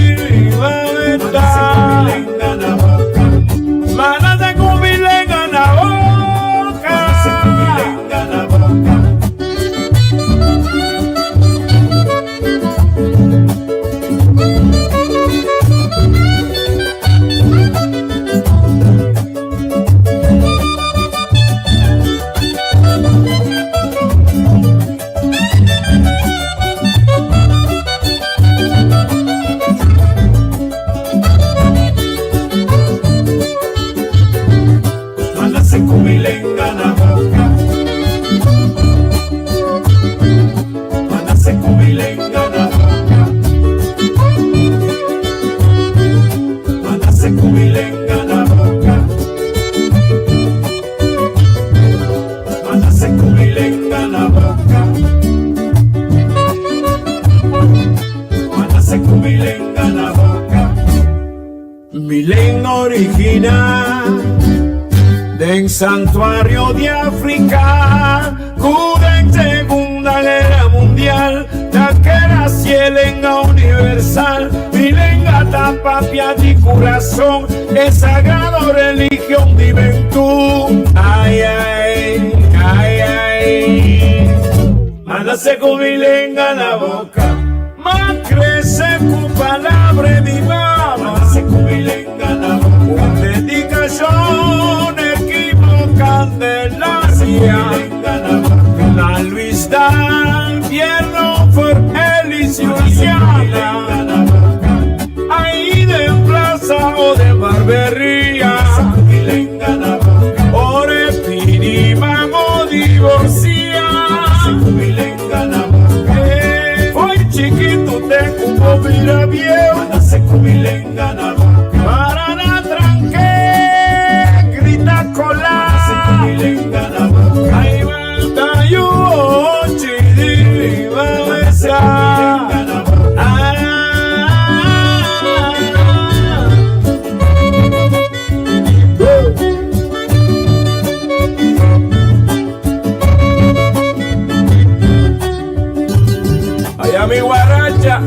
ma nace cu mi lenga na boca, ma nace cu mi lenga na boca. Ma nace cu mi lenga na boca. Ma nace cu mi lenga na boca. Ma nace cu mi lenga na boca. Ma nace cu mi lenga na boca. Ma nace cu mi lenga na boca. Ma nace cu mi lenga na boca. Mi lenga original den santuario di Africa cu den Segunda Guerra Mundial ta keda si e lenga universal. Mi lenga ta papia di curason, e sagrado religion di bentu. Ay ay, ay ay. Ma nace cu mi lenga na boca. Ma crece cu palabra di mama. Ma nace cu mi lenga na boca. Un dedicacion equipo Candelaria. Na Luis Dan, Pierno for Elis Juliana. Ahí den plaza o den barberia. Ore pidi mamo divorcia. Foi chiquito te cubo bira viejo. Para na tranque grita cola. Ahí va tayo chidi va besa. Ah. Allá mi guaracha.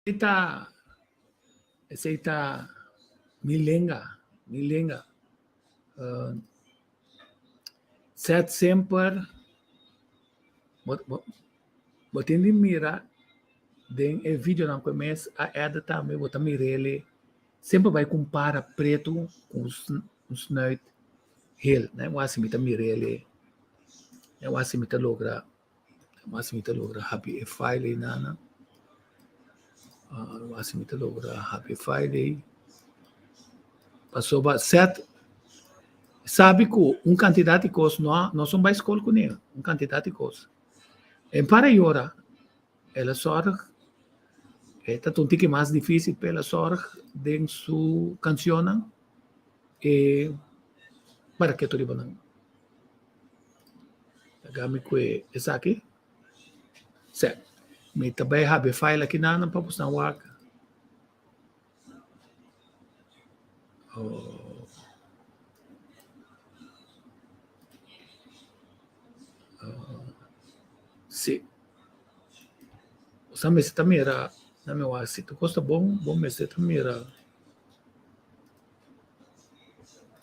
Esei ta, esei ta mi lenga, mi lenga. Uh, Sèt semper bo, bo, bo tin di mira den e videonan ku e mes a edita tambe, bo ta mir'el semper bai ku un para pretu ku un snuit hel. Nan e wak si mi ta mir'el, nan e wak si mi ta logra. Mas mi ta logra habi e file ei nana. Mas mi ta logra habi e file ei. Pasobra Seth sabi ku un kantidat di kos no a no son bai skol kuné, un kantidat di kos. En para yora el a sòrg, e ta un tiki mas difísil pero el a sòrg den su kanshonnan e para ketu riba nan. Laga mi kue esaki. Sè, mi ta bai habi e file aki nan pa boso nan wak. Oh. Si. Boso mester ta mira, na mi wak si tur kos ta bon, bo mester ta mira.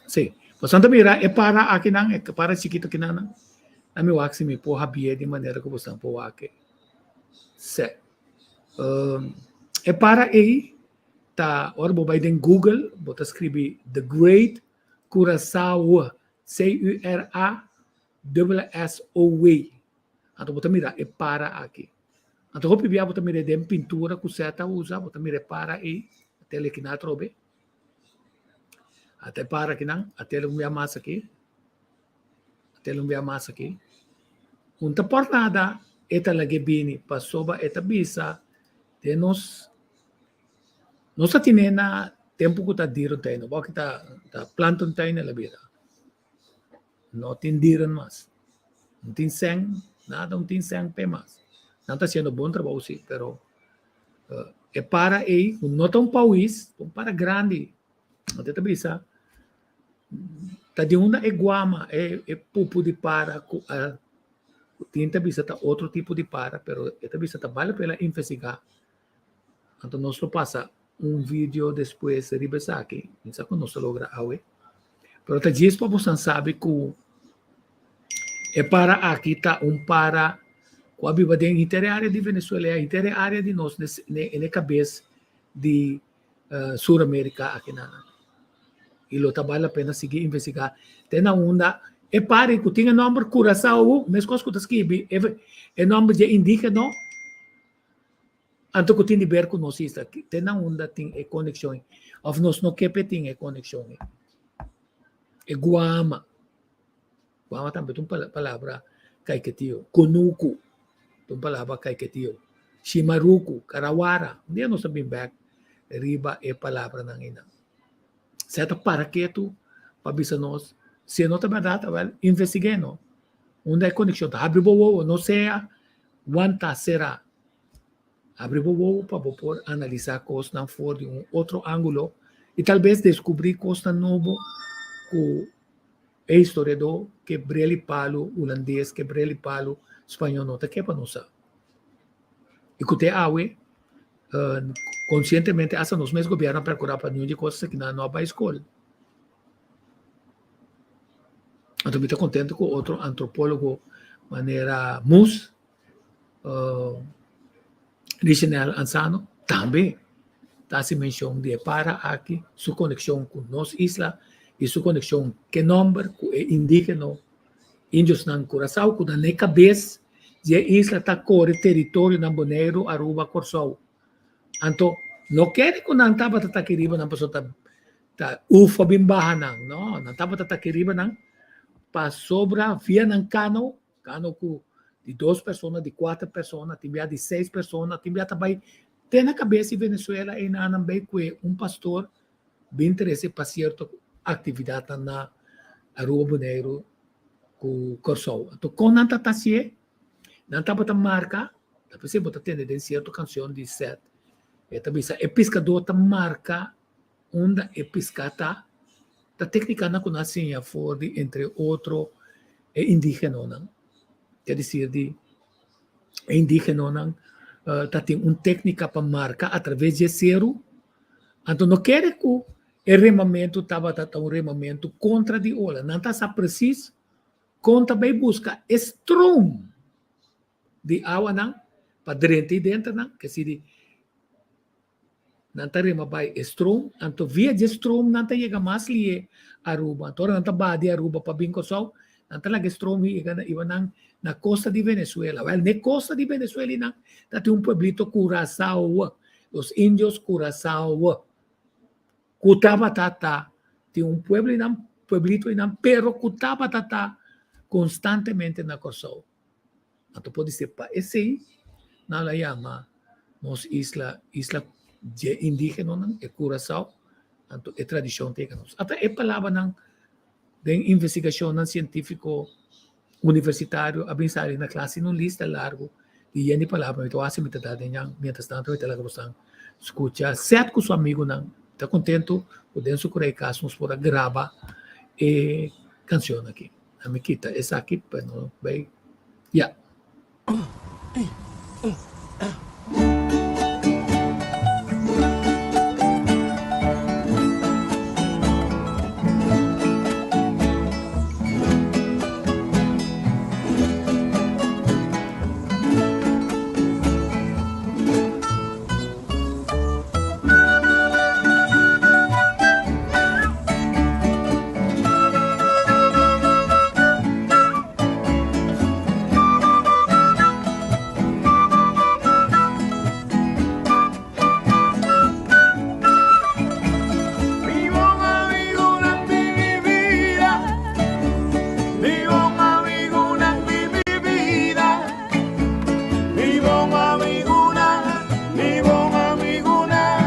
Si, boso ta mira e para akinan, e para chikito akinan, na mi wak si mi por habié di manera ku boso por wak e. Si. E para ei ta, ora bo bai den Google, bo ta skribi The Great Curaçao, C-U-R-A dubbele S-O-W. Anto bo ta mira e para aki. Anto hopi bia bo ta mira den pintura ku Seth a usa, bo ta mira e para ei, a tele kinan atrobe. Ata e para kinan, a tele un bia mas aki. A tele un bia mas aki. Un ta por nada e ta lag'é bini, pasobra e ta bisa den nos, nos ta tine na tempu ku ta dierentuin, bo aki ta ta plantentuin el a bira. No tin dieren mas. No tin sèn, nada no tin sèn p'e mas. Nan ta hasiendo bon trabou si, pero e para ei ku no ta un pawis, ta un para grandi. Nan ta bisa ta di unda e guama, e e pupu di para ku a tin ta bisa ta otro tipo di para, pero e ta bisa ta bale pena investigá. Anto nos lo pasa un video despues riba esaki, mi sa ku nos ta logra awe. Pero ta djis pa boso sabi ku e para aki ta un para ku a biba den henter e area di Venezuela i henter e area di nos ne kabes di Sur Amerika aki nan. I lo ta bal la pena sigui investigá te na unda e para ku tin e nòmber Curaçao, meskos ku ta skibi e nòmber dje indígeno. Anto ku tin di ber ku nos isla, te na unda tin e konekshon ei? Òf nos no ke p'e tin e konekshon ei? E guama, guama tambe ta un palabra kaiketio, kunuku ta un palabra kaiketio, shimaruku, karawara, un dia nos ta bin bèk riba e palabranan einan. Sea ta para ketu pa bisa nos si e no ta bèrdat, awèl investig'é no, unda e konekshon ta, habri bo wowo, no sea wanta será. Abri bo wowo pa bo por analisá kosnan for di un otro ángulo i tal bes deskubrí kosnan nobo ku e historiadó ke brel i palu hulandes, ke brel i palu spañó no ta ke pa nos sa. I ku te awe, konsientemente asta nos mes gobièrnu a perkurá pa niun di e kosnan aki nan no a bai skol. Anto mi ta kontentu ku otro antropólogo manera Moes Richenel Ansano tambe ta hasi menshon di e para aki, su konekshon ku nos isla i su konekshon ke nòmber ku e indígeno indiosnan Kurasao ku na e kabes di e isla ta kore teritorionan Boneiru, Aruba, Kòrsou. Anto no kere ku nan tabata ta aki riba nan pasobra ta ta ufo bin baha nan, no, nan tabata ta aki riba nan pasobra via nan kano Kano ku di dos persona, di kuater persona, tin bia di seis persona, tin bia ta bai te na kabes di Venezuela einan nan bai kue un pastor bin trese pa sierto aktividatnan na Aruba, Boneiru ku Kòrsou. Anto kon nan ta ta hasié? Nan tabata marka, ta p'esei bo ta tende den sierto kanshon di Seth, e ta bisa e piskadó ta marka Unda e piská ta, ta téknikanan ku nan a siña for di entre otro e indígenonan. Ke desir di e indígenonan ta tin un téknika pa marka atraves di e seru. Anto no kere ku e remamentu tabata ta un remamentu kontra di ola. Nan ta sa presis kon ta bai buska e stroom di awanan pa drenta i denter nan. Ke si di Nan ta rema bai e stroom, anto via dje stroom nan ta yega mas lihe Aruba. Anto ora nan ta baha di Aruba pa bin Kòrsou, nan ta laga e stroom yega na iba nan na kosta di Venezuela. Wèl, n'e kosta di Venezuela einan ta tin un pueblito Curaçao, los indios Curaçao, ku tabata ta tin un pueblo einan, pueblito einan, pero ku tabata ta konstantemente na Kòrsou. Anto por di pa esei nan la yama nos isla isla dje indigenonan, e Curaçao, anto e tradishon ta yega nos. Ata e palabranan den investigashonnan sientífiko universitario a bin sali na klas tin un lista largu di yen di palabra mi ta wak si mi ta da den nan mientras tanto mi ta laga boso skucha Seth ku su amigunan ta kontentu ku den su kurei kas nos por a graba e kanshon aki. A mi kita esaki pa no bay. Ya. Mi bon amigunan di mi bida, mi bon amigunan di mi bida, mi bon amigunan, mi bon amigunan,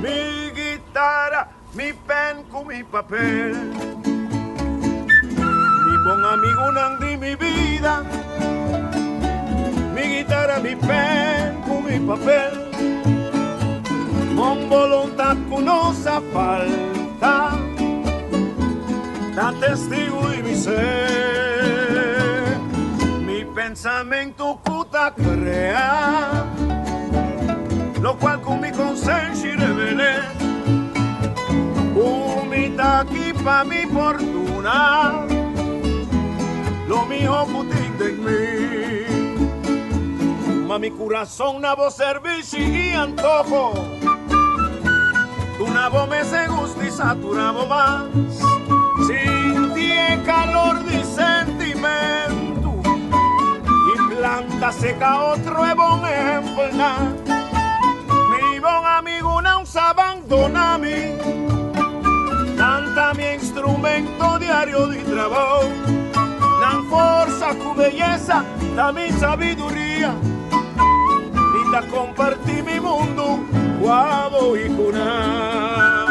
mi guitara, mi pen ku mi papel, mi bon amigunan di mi bida, mi guitara, mi pen ku mi papel. Bon boluntat ku no sa falta, ta testigu di mi ser. Mi pensamentu ku ta krea, lokual ku mi konsenshi revel'é. Ku mi ta aki pa mi por duna lo mihó ku tin den mi. Ma mi kurason na bo servishi i antoho, duna bo mester gusta i satura bo mas. Sinti e kalor di sentimentu i planta seka otro e bon ehempelnan. Mi bon amigunan sa bandona mi, nan ta mi instrumento diario di trabou. Nan forsa ku beyesa ta mi sabiduria. Mi ta kompartí mi mundu ku abo i ku nan.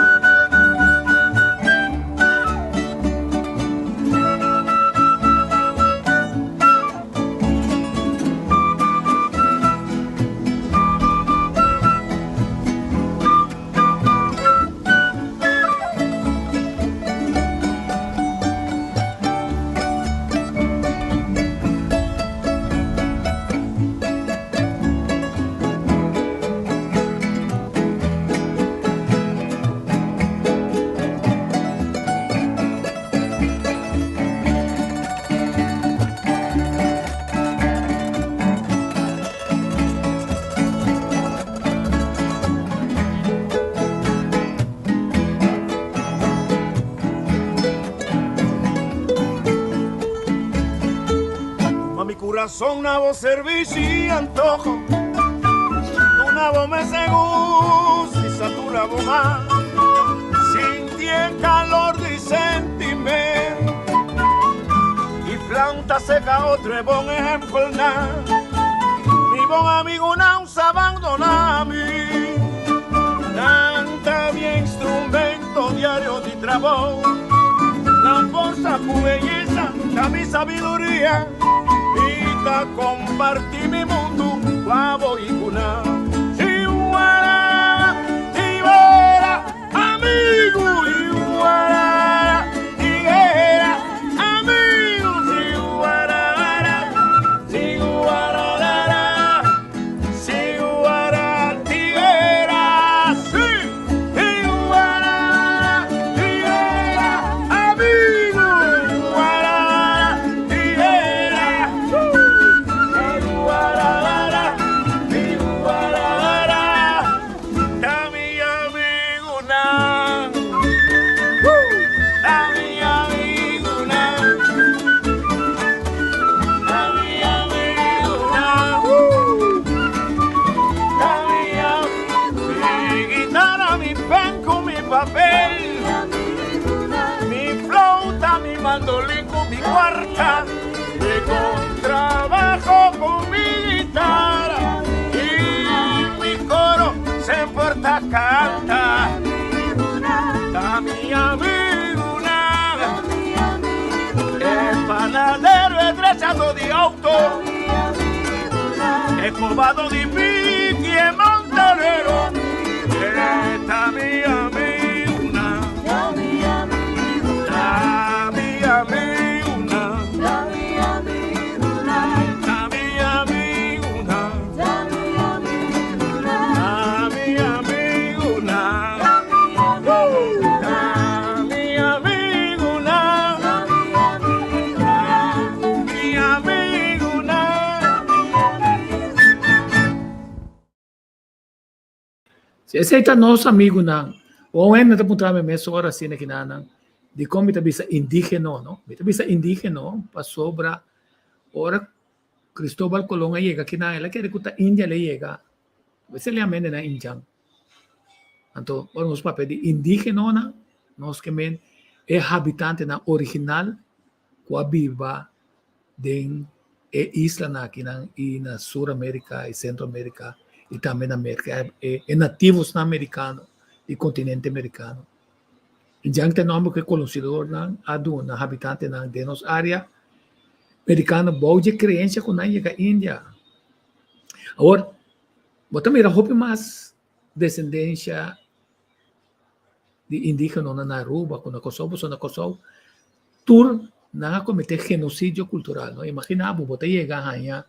Ma mi kurason na bo servishi i antoho, duna bo mester gusta i satura bo mas. Sinti e kalor di sentimentu i planta seka otro e bon ehempelnan. Mi bon amigunan sa bandona mi, nan ta mi instrumento diario di trabou. Nan forsa ku beyesa ta mi sabiduria, mi ta kompartí mi mundu ku abo i ku nan. Tiwara, tiwara, amigu, tiwara, tiguera, amigu, tiwara, tiwara, tiwara, tiguera, sí, tiwara, tiguera, amigu, tiwara, tiguera, tiwara, tiwara, ta mi amigunan, ta mi amigunan, ta mi amigunan, ta mi Mi guitara, mi pen ku mi papel, mi flauta, mi mandolin ku mi kuarta, mi kontrabajo ku mi guitara i mi koro semper ta kanta. Ta mi amigunan, e panadero, e drechadó di outo, e kobadó di piki, e montanero, ta mi amigunan, ta mi amigunan, ta mi amigunan. Si esei ta nos amigunan, un hende ta puntra mi mesora asina kinanan, dikon mi ta bisa indigeno, no? Mi ta bisa indigeno pasobra ora Cristobal Colon a yega kinan el a kere ku ta India el a yega, esei el a yama hendenan indjan. Anto ora nos papia di indigenonan, nos ke men e habitantenan original ku a biba den e islanan akinan i na Sur Amerika i Sentro Amerika i tambe na Merka, e nativosnan amerikano di kontinente amerikano. I djan ta e nòmber ku e kolonisadornan a duna habitantenan den nos área merikano bou dje kreensia ku nan yega India. Awor, bo ta mira hopi mas desendensia di indígenonan na Aruba ku na Kòrsou, pasobra na Kòrsou tur nan a kometé genosidio kultural, no? Imaginá bo, bo ta yega haña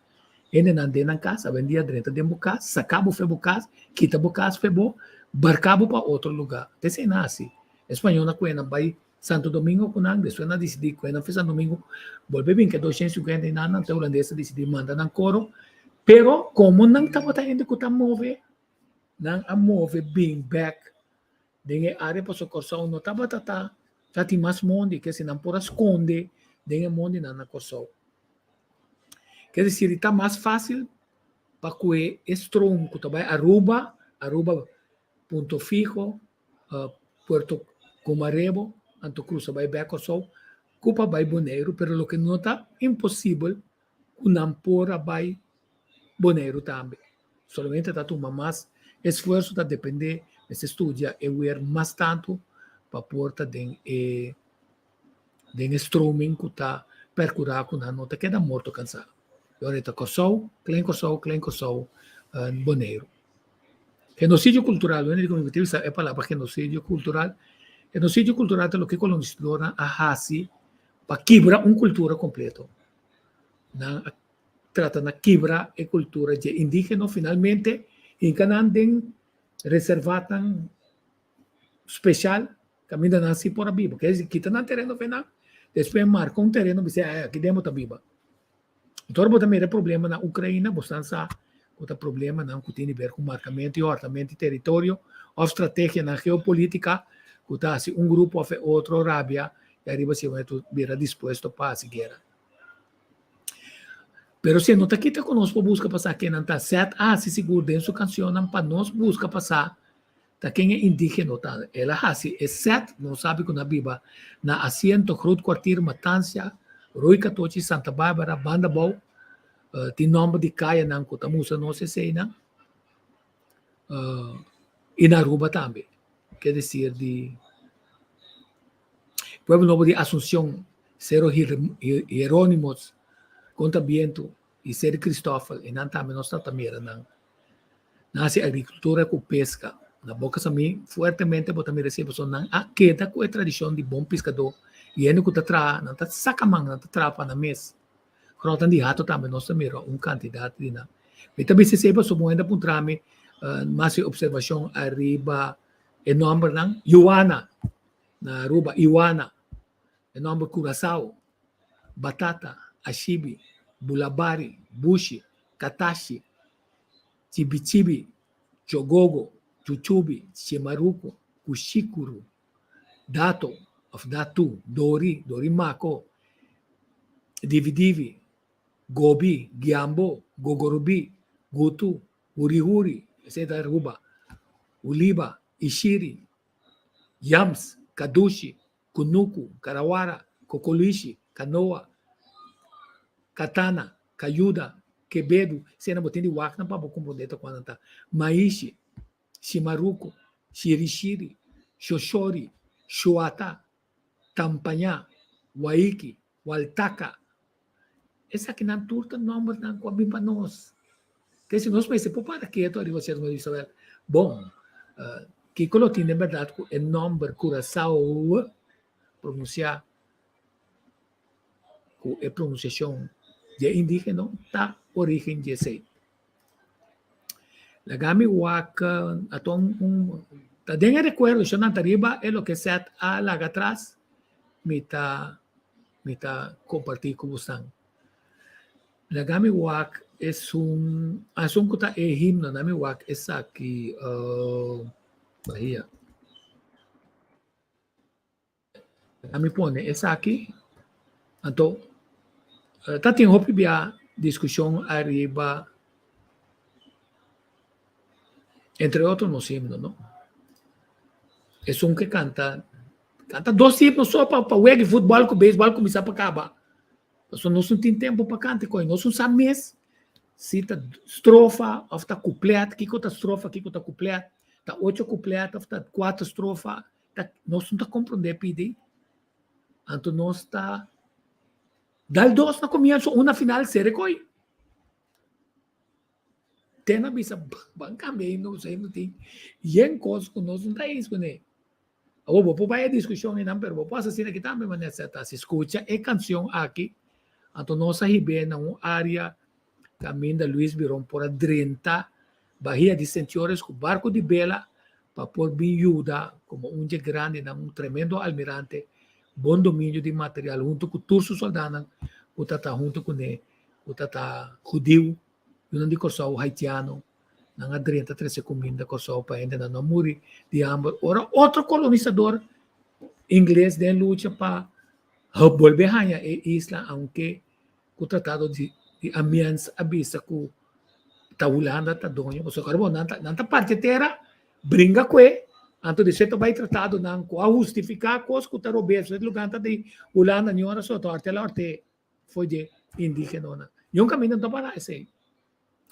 hendenan den nan kas, awendia drenta den bo kas, saka bo fe bo kas, kita bo kas fe bo, barka bo pa otro lugá. Ta esei nan hasi. E spañolnan ku nan bai Santo Domingo ku nan, despues nan a disidí ku nan fe Santo Domingo, bolbe bin ke 250 i nan, nan te hulandes a disidí manda nan koro, pero komo nan tabata hende ku ta move, Nan a move bin bek den e área pasobra Kòrsou no tabata ta ta tin mas mondi ke si nan por a skonde den e mondinan na Kòrsou. Ke desir ta mas fásil pa kue e stroom ku ta bai Aruba, Aruba Punto Fijo, Puerto Cumarebo anto krusa bai bek Kòrsou ku pa bai Boneiru pero loke no ta imposibel ku nan por a bai Boneiru tambe. Solamente ta tuma mas esfuerso, ta depende, mester studia e weer mas tantu pa por ta den e den e stroming ku ta perkurá ku nan no ta keda morto kansá. E ora e ta Kòrsou, Klein Kòrsou, Klein Kòrsou, Boneiru. Genosidio kultural, wende di ku mi ta bisa e palabra genosidio kultural. Genosidio kultural ta loke kolonisadornan a hasi pa kibra un kultura kompleto. Nan a trata na kibra e kultura dje indígeno, finalmente hinka nan den reservatnan speshal kaminda nan si por a biba. Kere disi kita nan tereno fe nan, despues marka un tereno bisa ei aki den bo ta biba. Anto ora bo ta mira e problema na Ukraina, bo san sa ku ta problemanan ku tin di ber ku markamentu i hòrtamentu di teritorio òf strategianan geopolítika ku ta hasi un grupo òf e otro rabia i ariba si bo bira dispuesto pa hasi guera. Pero si e no ta kita ku nos por buska pa sa ken nan ta, Seth a hasi sigur den su kansionnan pa nos buska pa sa ta ken e indigeno ta. El a hasi e Seth, nos sabi ku na biba na Asiento, Groot Kwartier, Matansia, Rooi Katochi, Santa Barbara, Banda Bou, tin nòmber di kayanan ku ta mustra nos eseinan, i na Aruba tambe, ke desir di. Pueblo Nobo di Asuncion, Sero Jeronimos, Contra Bientu y Seri Christoffel, e nan tambe nos ta mira nan. Nan haci agricultura cu pesca. Na Boca Samí fuertemente bo ta mira esei pasobra nan a keda cu e tradicion di bon piscadó y hende cu ta traha, nan ta saca man, nan ta traha pa nan mes. Grotan di hato tambe nos ta mira un cantidad di nan. Mi ta bisa esei pasobra un hende a puntra mi mas e observacion ariba e nombernan, Juana. Na Aruba, Iwana, e nòmber Curaçao, Batata, Ashibi, Bulabari, Bushi, Katashi, Chibichibi, Chogogo, Chuchubi, Chimaruco, Kushikuru, Dato òf Datu, Dori, Dori Mako, Dividivi, Gobi, Giambo, Gogorobi, Gutu, Hurihuri, esei ta Aruba, Uliba, Ishiri, Yams, Kadushi, Kunuku, Karawara, Kokolishi, Kanoa, Katana, Kayuda, Kebedu, esei bo tin di wak nan pa bo komprondé ta kua nan ta, Maishi, Shimaruko, Shirishiri, Shoshori, Shuata, Tampañá, Waiki, Waltaka. Esakinan tur ta nòmbernan ku a bin pa nos. Ke si nos mester por para ketu ariba sierto momento bisa, wèl, bon, kiko lo tin den bèrdat ku e nòmber Curaçao pronunsiá ku e pronunsiashon dje indígeno ta orígen dje esei. Laga mi wak aton un ta den e rekuerdo shon ta riba e loke Seth a laga atras mi ta mi ta kompartí ku bosan. Laga mi wak esun asun ku ta e himno na mi wak esaki. Bahia. Mi pone esaki. Anto, ta tin hopi bia diskushon ariba, entre otro nos himno, no? Esun ke kanta, kanta dos himno so pa pa wega di futbòl ku beisbòl kuminsá pa kaba. Pasobra nos no tin tempu pa kanta e kos. Nos no sa mes si ta strofa òf ta kuplèt, kiko ta strofa, kiko ta kuplèt, ta ocho kuplèt òf ta kuater strofa. Ta, nos no ta komprondé pidi. Anto nos ta dal dos na komienso, un na final, sere koi. Te na bisa, ban kambia himno, pasobra himno tin yen kos ku nos no ta eens kuné. Awor bo por bai e diskushon einan, pero bo por hasi asina aki tambe, manera sa ta. Si skucha e kanshon aki, anto nos a hib'é na un área kaminda Luis Biron por a drenta Bahia di Sentiores ku barku di bela pa por bin yuda komo un dje grandinan, un tremendo almirante, bon dominio di material huntu ku tur su soldanan ku ta ta huntu kuné, ku ta ta hudiu, yunan di Kòrsou, haitiano, nan a drenta trese kuminda Kòrsou pa hendenan no muri di hamber. Ora otro kolonisador ingles den lucha pa bolbe haña e isla, aunke ku tratado di Amiens a bisa ku ta Hulanda ta doño, pasobra bo nan ta nan ta parti e tera, bringa ku e, anto di sierto bai tratadonan ku a hustifiká kos ku ta robes, e lugar ta di Hulanda ni ora so ta orte la orte for dje indigenonan. Niun kaminda no ta para esei.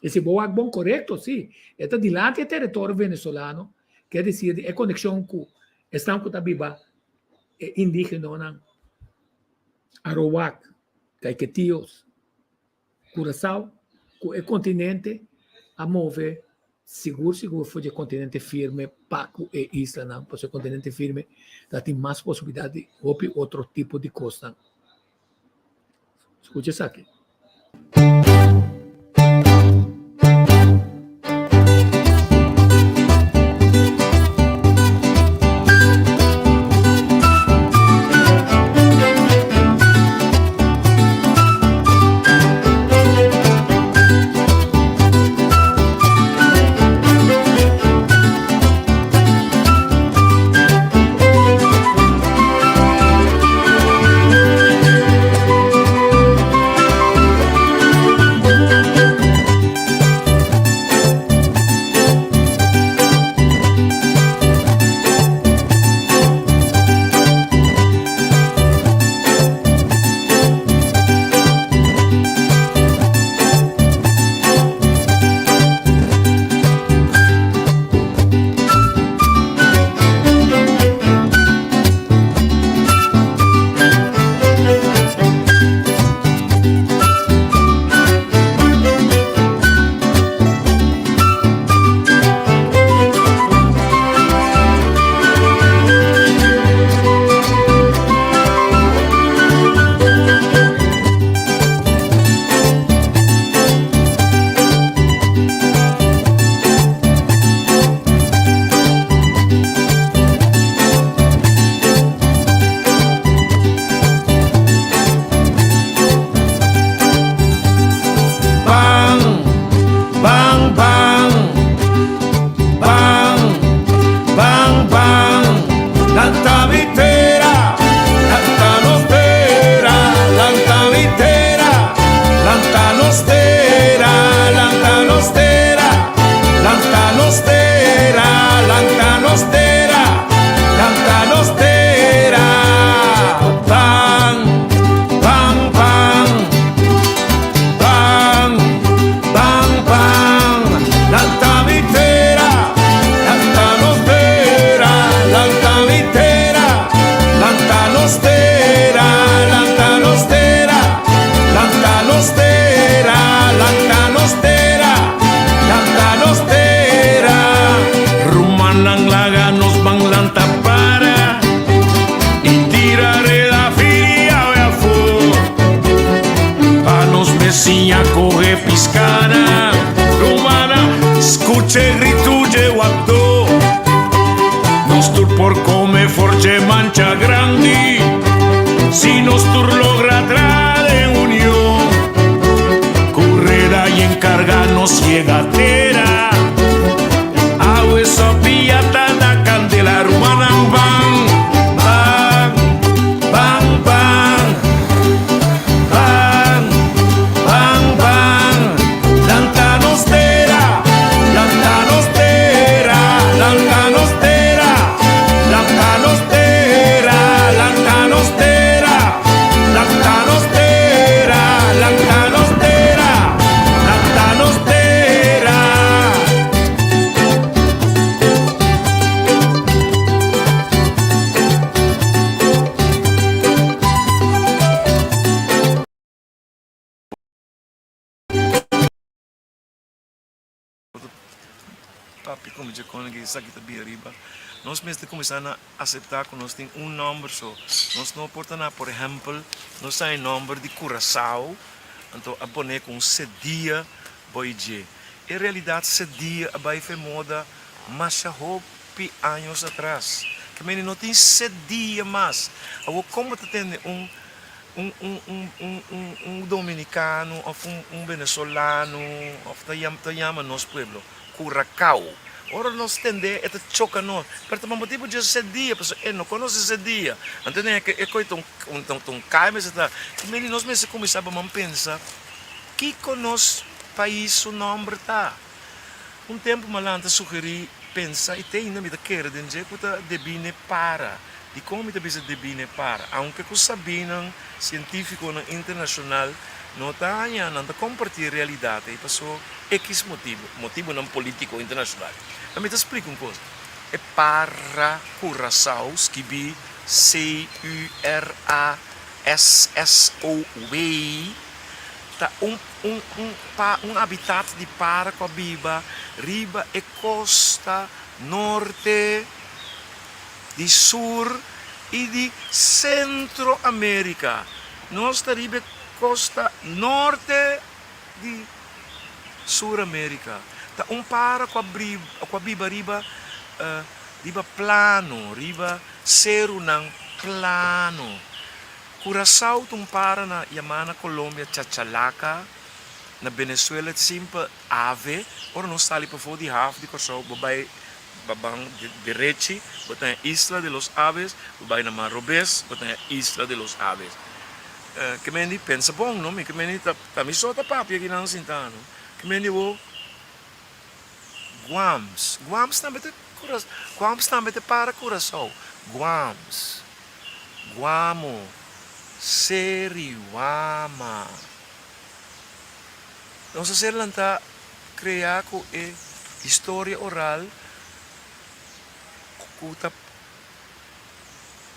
E si bo wak bon korekto, si, e ta dilanti e teritorio venezolano, ke desir di e konekshon ku esnan ku ta biba e indigenonan Arowak, Caiquetios, Curaçao, ku e kontinente a move sigur sigur for di e kontinente firme pa ku e islanan, pasobra e kontinente firme ta tin mas posibilidat di hopi otro tipo di kosnan. Skucha esaki. Bang, bang, bang, bang, bang, bang. Lanta mi tera, lanta nos tera, lanta mi tera, lanta nos tera, lanta nos tera, lanta nos tera, lanta nos tera, lanta nos tera. Bang, bang, bang, bang, bang, bang. Lanta mi tera, lanta nos tera, lanta mi tera, lanta nos tera, lanta nos tera, lanta nos tera, lanta nos tera, lanta nos tera. Rumannan laga nos ban lanta para i tira reda firi awe afó pa nos mes siña kohe piskana. Rumana, skucha e gritu dje wapdó. Nos tur por come for dje mancha grandi si nos tur logra tra den union. Ku reda i enkarga nos yega tera. Awe sopia ta na. kome dje kòne ku esaki ta bira riba. Nos mester kuminsá na aseptá ku nos tin un nòmber so. Nos no por ta na, por ehèmpel, nos ta e nòmber di Curaçao, anto a pone ku un sedia boi dje. En realidat sedia a bai fe moda masha hopi años atras. Ke mende no tin sedia mas. Awor kon bo ta tende un un un un un un un dominicano of un un venezolano of ta yama ta yama nos pueblo Curacao. Ora nos tende e ta choca nos, pero ta pa motibu dje sedia, pasobra e no conoce sedia. Anto den e e coy ta un ta un cay mester ta. Ki mende nos mester cuminsa pa man pensa kico nos pais su nomber ta. Un tempu Malan ta sugeri pensa i te ainda mi ta kere den dje ku ta debí n'e para. Dikon mi ta bisa debí n'e para? Aunke ku sabínan sientífikonan internashonal no ta haña nan ta kompartí e realidat ei paso ekis motibu, motibunan polítiko internashonal. Ma mi ta splika un kos, e para Curacao skibí C-U-R-A-S-S-O-W ta un un un pa un habitat di para ku a biba riba e kosta norte di sur i di Sentro Amerika. Nos ta riba e kosta norte di Sur Amerika. Ta un para ku a ku a biba riba riba plano, riba serunan plano. Curaçao ta un para na yamá na Colombia chachalaca, na Venezuela simpel ave. Ora nos sali pafó di haf di Kòrsou bo bai ba ban derechi bo ta den Isla de los Aves, bo bai na man robes bo ta den Isla de los Aves. Ke men di pensa bon no, mi ke men di ta mi so ta papia kinan sinta no. Ke men di bo Guams, Guams tambe ta Guams tambe ta para Curaçao, Guams. Guamo, Seriwama. Nos a ser lantá kreá ku e historia oral ku ta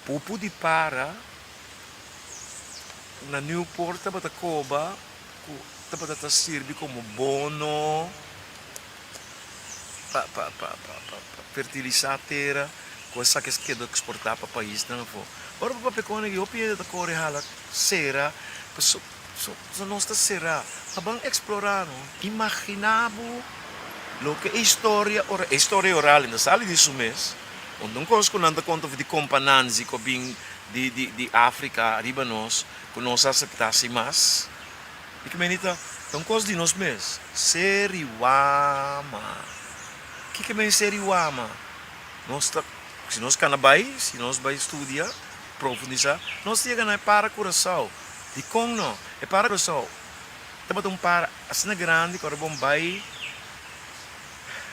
pupu di para na Newport tabata koba ku tabata ta sirbi komo bono pa pa pa pa fertilisá tera ku esaki a keda eksportá pa paisnan afó. Ora bo papia kon aki hopi hende ta kore hala sera paso so nos ta será. A ban eksplorá no. Imaginá bo loke e historia ora e historia oral no sali di su mes. Un un kos ku nan ta konta di Kompa Nanzi ku a bin di di di Afrika riba nos ku nos a aseptá sin mas. I ku meni ta ta un kos di nos mes. Seriwama. Kiko men seriwama? Nos ta, si nos kana bai, si nos bai studia, profundisá, nos ta yega na e para Curaçao. Dikon no? E para Curaçao tabata un para asina grandi ku ora bo bai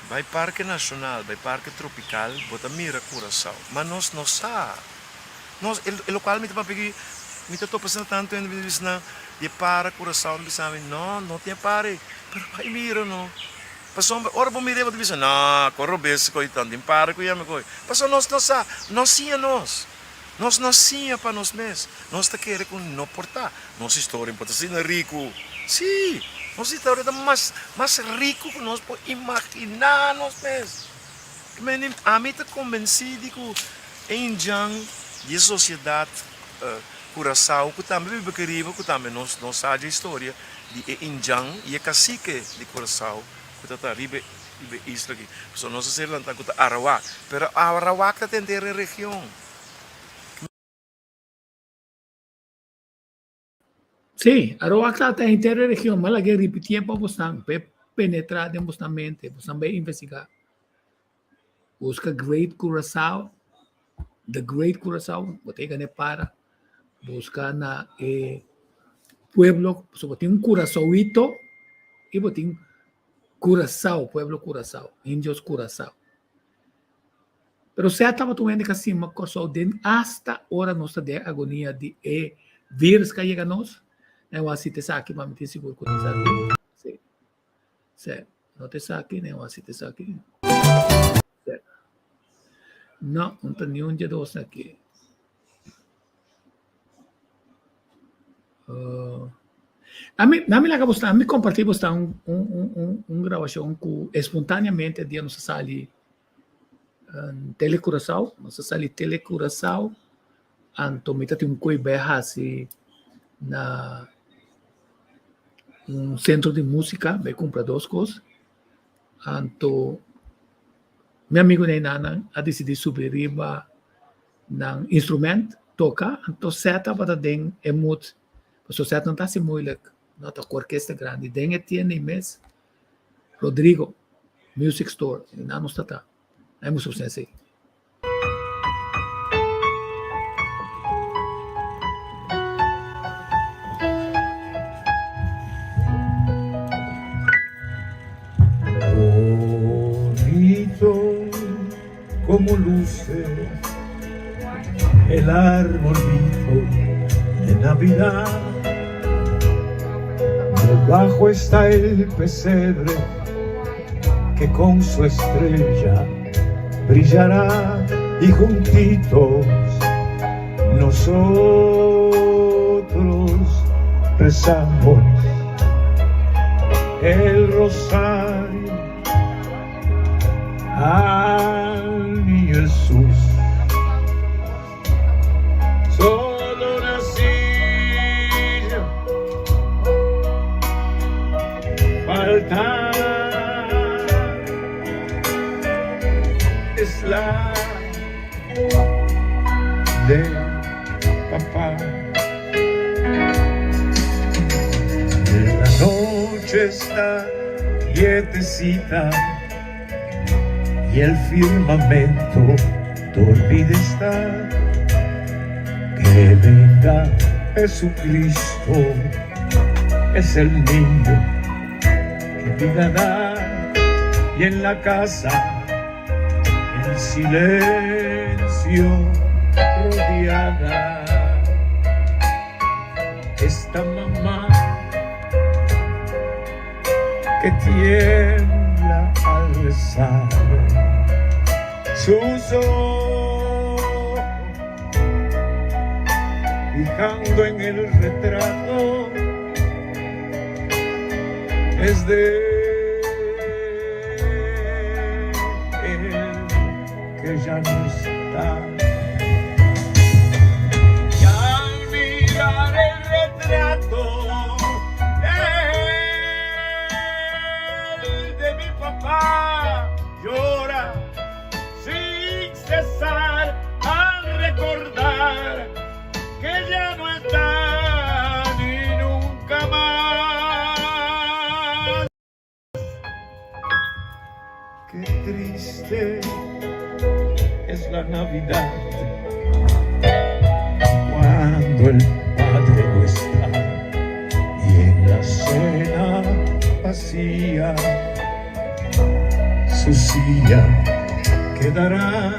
bai Parke Nashonal, bai Parke Tropikal, bo ta mira Curaçao. Ma nos no sa. Nos, e lokual mi ta papia aki, mi ta topa asina tantu hende mi ta bisa nan di e para Curaçao, mi bisa mi, no, no tin e para ei. Pero bai mira no. Pasobra ora bo mir'é bo ta bisa, No, kon robes koe tan tin para ku yami koe. Pasobra nos no sa, no siña nos. Nos no siña pa nos mes. Nos ta kere ku no por ta. Nos historia por ta asina riku. Sí, nos historia ta mas mas riku ku nos por imaginá nos mes. Ami ta kombensí di ku e indjan di e sosiedat Curaçao ku tambe biba aki riba ku tambe nos no sa dje historia di e indjan i e kasike di Curaçao ku ta ta riba riba e isla aki. Pasobra nos a ser lantá ku ta Arawak, pero Arawak ta tenter e region. Sí, Arawak ta ta henter e region, ma laga e ripitié pa bosnan, pa e penetrá den bosnan mente, bosnan bai investigá. Buska Great Curaçao, The Great Curaçao, bo ta yega na e para, buska na e pueblo, pasobra bo tin un Curaçaoito i bo tin Curaçao, pueblo Curaçao, indios Curaçao. Pero sea tabata un hende ku a sima Kòrsou den asta ora nos ta den agonia di e virus ku a yega nos, nan a wak si ta esaki, ma mi tin sigur ku ta esaki. Sí. Sí. No ta esaki, nan a wak si ta esaki. Sí. No, no ta niun dje dos aki. Uh, ami, ami laga bos, ami kompartí bos un, un, un, un, un grabashon ku espontaneamente dia nos a sali. Tele Curaçao, nos a sali Tele Curaçao, anto mi ta tin un koe bai hasi na un sentro di músika, bai kumpra dos kos, anto mi amigunan einan a disidí subi riba nan instrument toka, anto Seth tabata den e mood, pasobra Seth no ta hasi moeilijk, no ta ku orkesta grandi, den e tienda ei mes Rodrigo Music Store, einan nos ta ta, ai mustra bo esei. Bonito como luce el arbolito de Navidad. Debajo está el pesebre que con su estrella brillará y juntitos nosotros rezamos el rosario al niño Jesús. Solo una silla falta es la de papá. La noche está quietecita y el firmamento dormido está. Que venga Jesucristo, es el niño que vida da y en la casa en silencio rodeada esta mamá que tiembla al rezar sus ojos fijando en el retrato es de él que ya no está. Y al mirar el retrato, el de mi papá llora sin cesar al recordar que ya no está ni nunca mas. Qué triste es la Navidad cuando el padre no está y en la cena vacía su silla quedará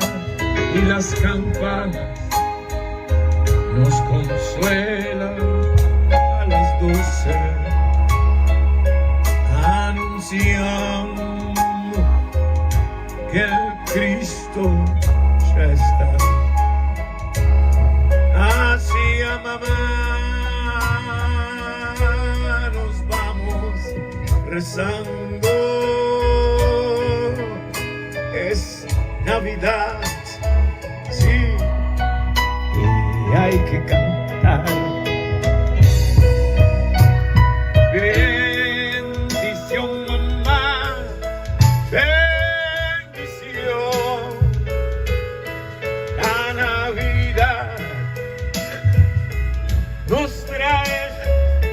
y las campanas nos consuelan a las 12 anunciando que el Cristo ya está. Hacia mamá nos vamos rezando. Es Navidad, sí, y hay que cantar. Bendición, mamá, bendición. La Navidad nos trae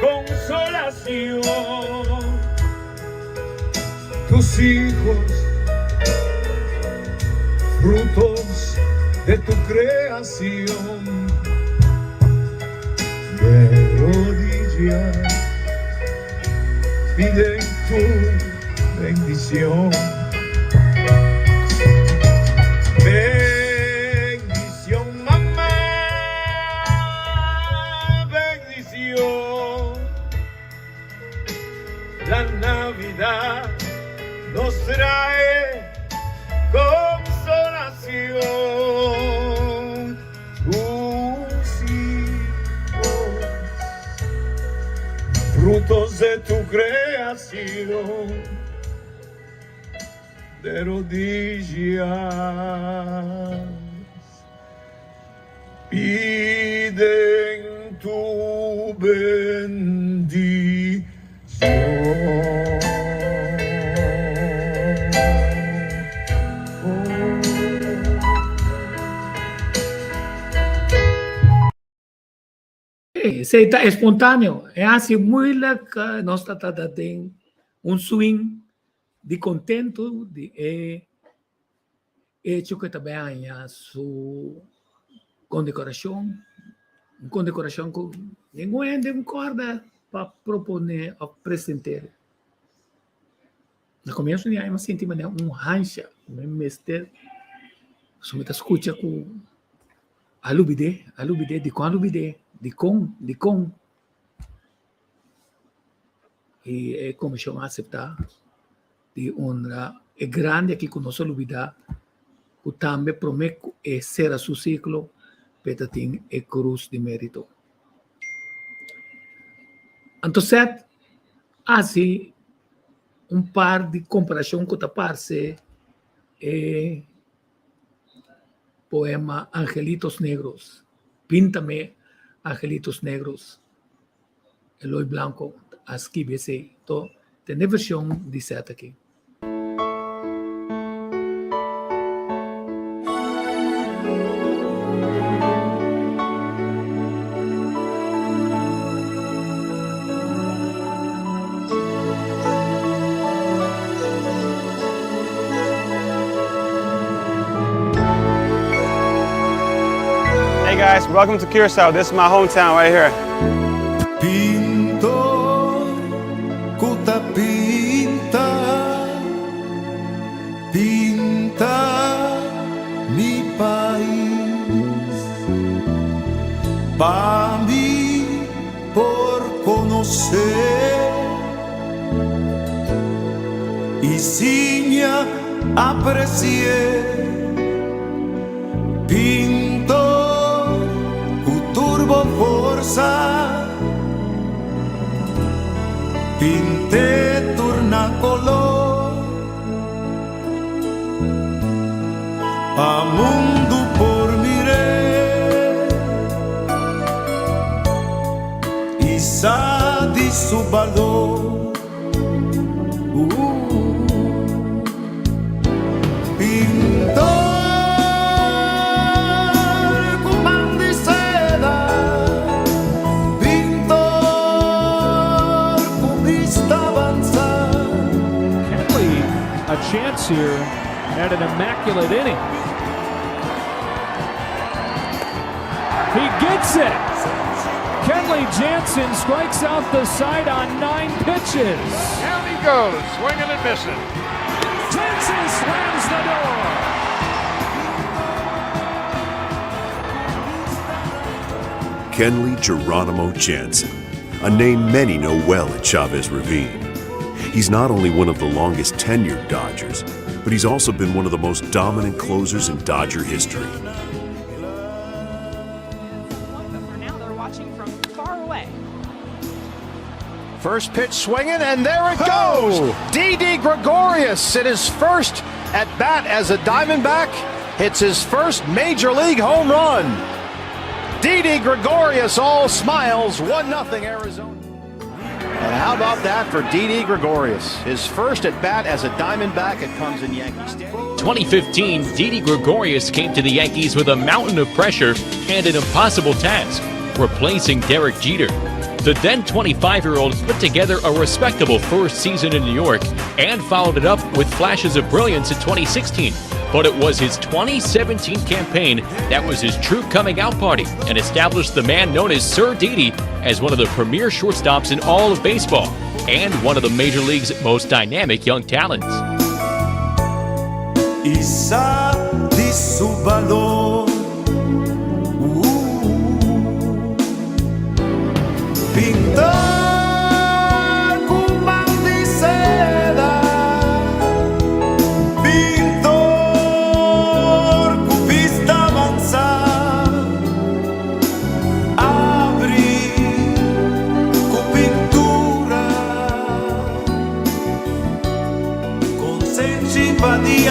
consolación. Tus hijos, frutos de tu creación, de rodillas piden tu bendición. Bendición, mamá, bendición. La Navidad nos trae consolación. Tus hijos, frutos de tu creación, De rodillas piden tu bendición. Esei ta espontáneo. E hasi moeilijk nos ta trata den un swing di kontentu di e hecho ku e ta bai haña su kondekorashon, un kondekorashon ku ningun hende no kòrda pa proponé òf present'é. Na komienso di aña mi a sinti manera un hansha, mi mester, pasobra mi ta skucha ku A lubid'é, a lubid'é, dikon a lubid'é? Dikon, dikon? I e komishon a aseptá di honra e grandi aki ku nos a lubidá, ku tambe promé ku e sera su siklo p'e ta tin e krus di mérito. Anto Seth a hasi un par di komparashon ku ta parse e Poema Angelitos Negros, Píntame angelitos negros, Eloy Blanco a skibi esei. To tende version di Seth aki. Hey guys, welcome to Curacao. This is my hometown right here. Pintor ku ta pinta, pinta mi pais. Pa mi por konosé i siña apresi'é. Pintor ku tur bo forsa, pint'é tur na koló pa mundu por mir'é i sa di su balor. Pintor ku man di seda, pintor ku bista avansa. Kenley a chance here at an immaculate inning. He gets it! Kenley Jansen strikes out the side on nine pitches. Down he goes, swinging and missing. Jansen slams the door. Kenley Geronimo Jansen, a name many know well at Chavez Ravine. He's not only one of the longest tenured Dodgers, but he's also been one of the most dominant closers in Dodger history. First pitch swinging, and there it goes. Oh. Didi Gregorius in his first at bat as a Diamondback hits his first major league home run. Didi Gregorius all smiles, 1 0 Arizona. And how about that for Didi Gregorius? His first at bat as a Diamondback, it comes in Yankee Stadium. 2015, Didi Gregorius came to the Yankees with a mountain of pressure and an impossible task replacing Derek Jeter. The then 25 year old put together a respectable first season in New York and followed it up with flashes of brilliance in 2016. But it was his 2017 campaign that was his true coming out party and established the man known as Sir Didi as one of the premier shortstops in all of baseball and one of the major league's most dynamic young talents. I sa di su balor. Pintor ku man di seda, pintor ku bista avansá, abri ku pintura, konsenshi pa di.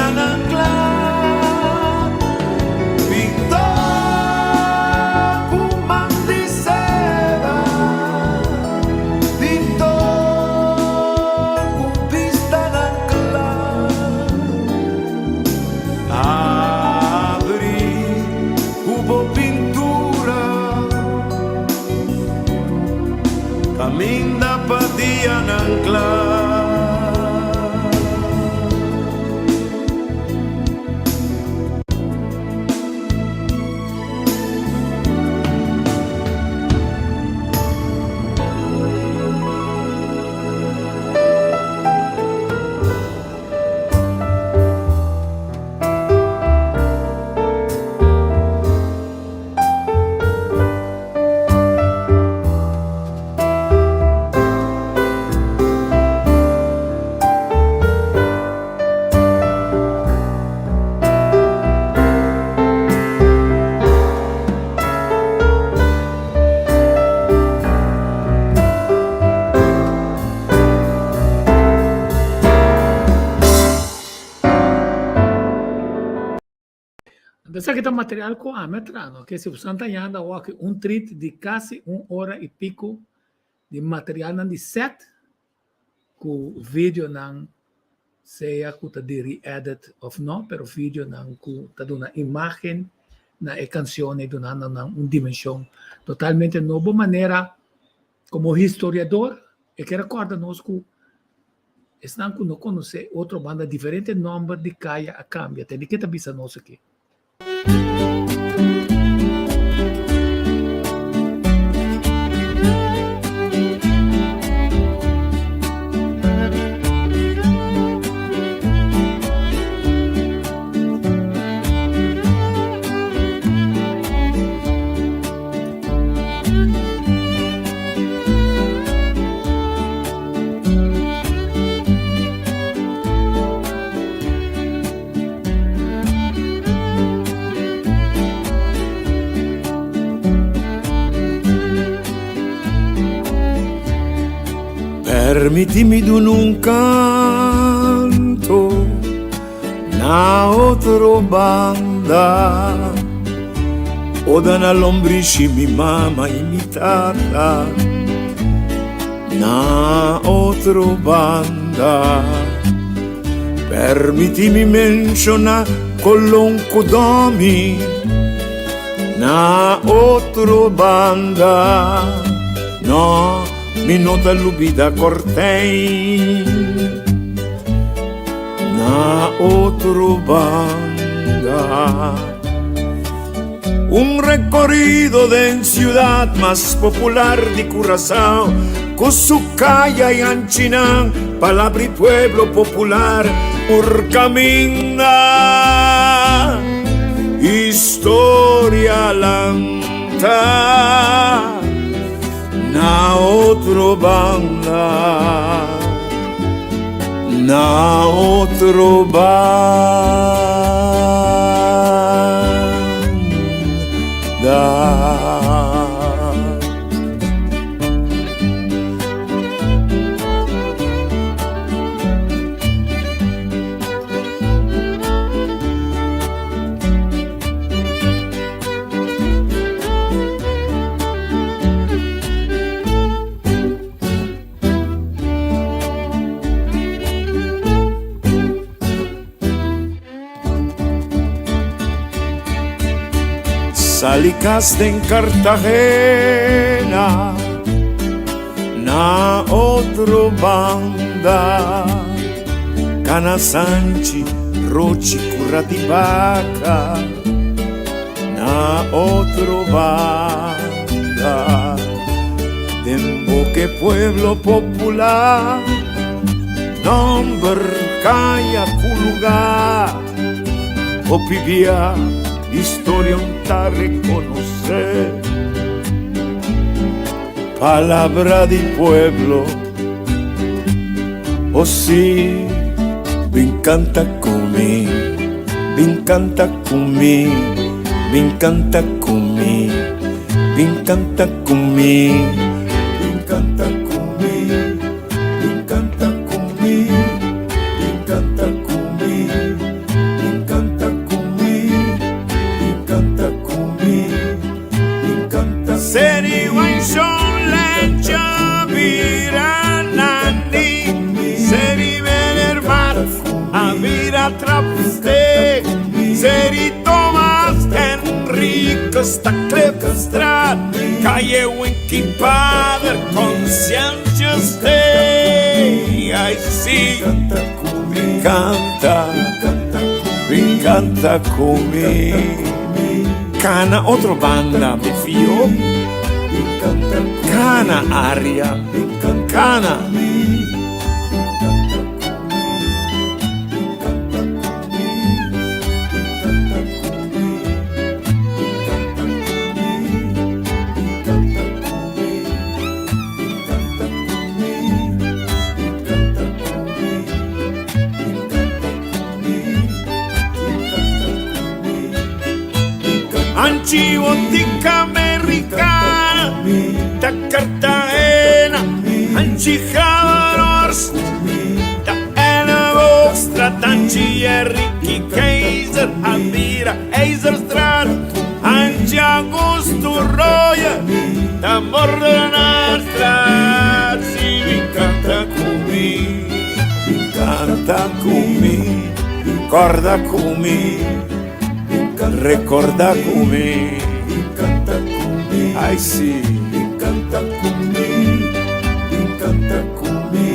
Caminda pa dianan cla. Esaki ta material ku ami a traha no. Ke si bo santa yanda wak un trit di kasi un ora i piku di materialnan di set ku videonan sea ku ta di re-edit of no, pero videonan ku ta duna imagen na e kanshon i dunando nan un dimenshon totalmente nobo manera komo historiador e kier a kòrda nos ku Esnan ku no konosé otro banda diferente nòmber di kaya a kambia. Tende ke ta bisa nos aki. Permití mi duna un canto na otro banda Oda na lombrishi mi mama y mi tata Na otro banda Permití mi menshoná Colon ku Domi Na otro banda No, mi no ta lubida Cortijn Na otro banda Un recorrido den ciudad mas popular di Curaçao Cu su caya y anchinan palabra y pueblo popular Por caminda historia lanta Na otro banda Na otro banda. Sali kas den Cartagena na otro banda Cana Sanchi, Rochi, Curatibaca Na otro banda Den boke pueblo popular Nomber kaya ku lugar Hopi bia historia un ta reconoce Palabra di pueblo Oh si Bin canta cu mi Bin canta cu mi Bin canta cu mi Bin canta cu mi Bin canta cu mi Bin canta cu mi Bin canta cu mi Bin canta cu mi Bin canta cu mi Bin canta Seri Waishon Lencha bira Nandi Seri Meneer Mat a bira Trapsteek Seri Thomas Henrique. Augusta Klipstraat, Calle Winkie Pader, Conscientious Day. Ai si, canta, bin canta cu mi. Cana otro banda, mi fio. Cana aria, cana. Anchi Botica Americana, ta Cartagena, Anchi Havarhorst, ta Elleboogstraat, Anchi Ricky Keizer, Abira IJzerstraat, Anchi Augusto Roya, ta Moordenaarstraat. Si mi canta cu mi, canta cu mi, corda cu mi, recorda cu mi. Ai si, canta cu mi, canta cu mi,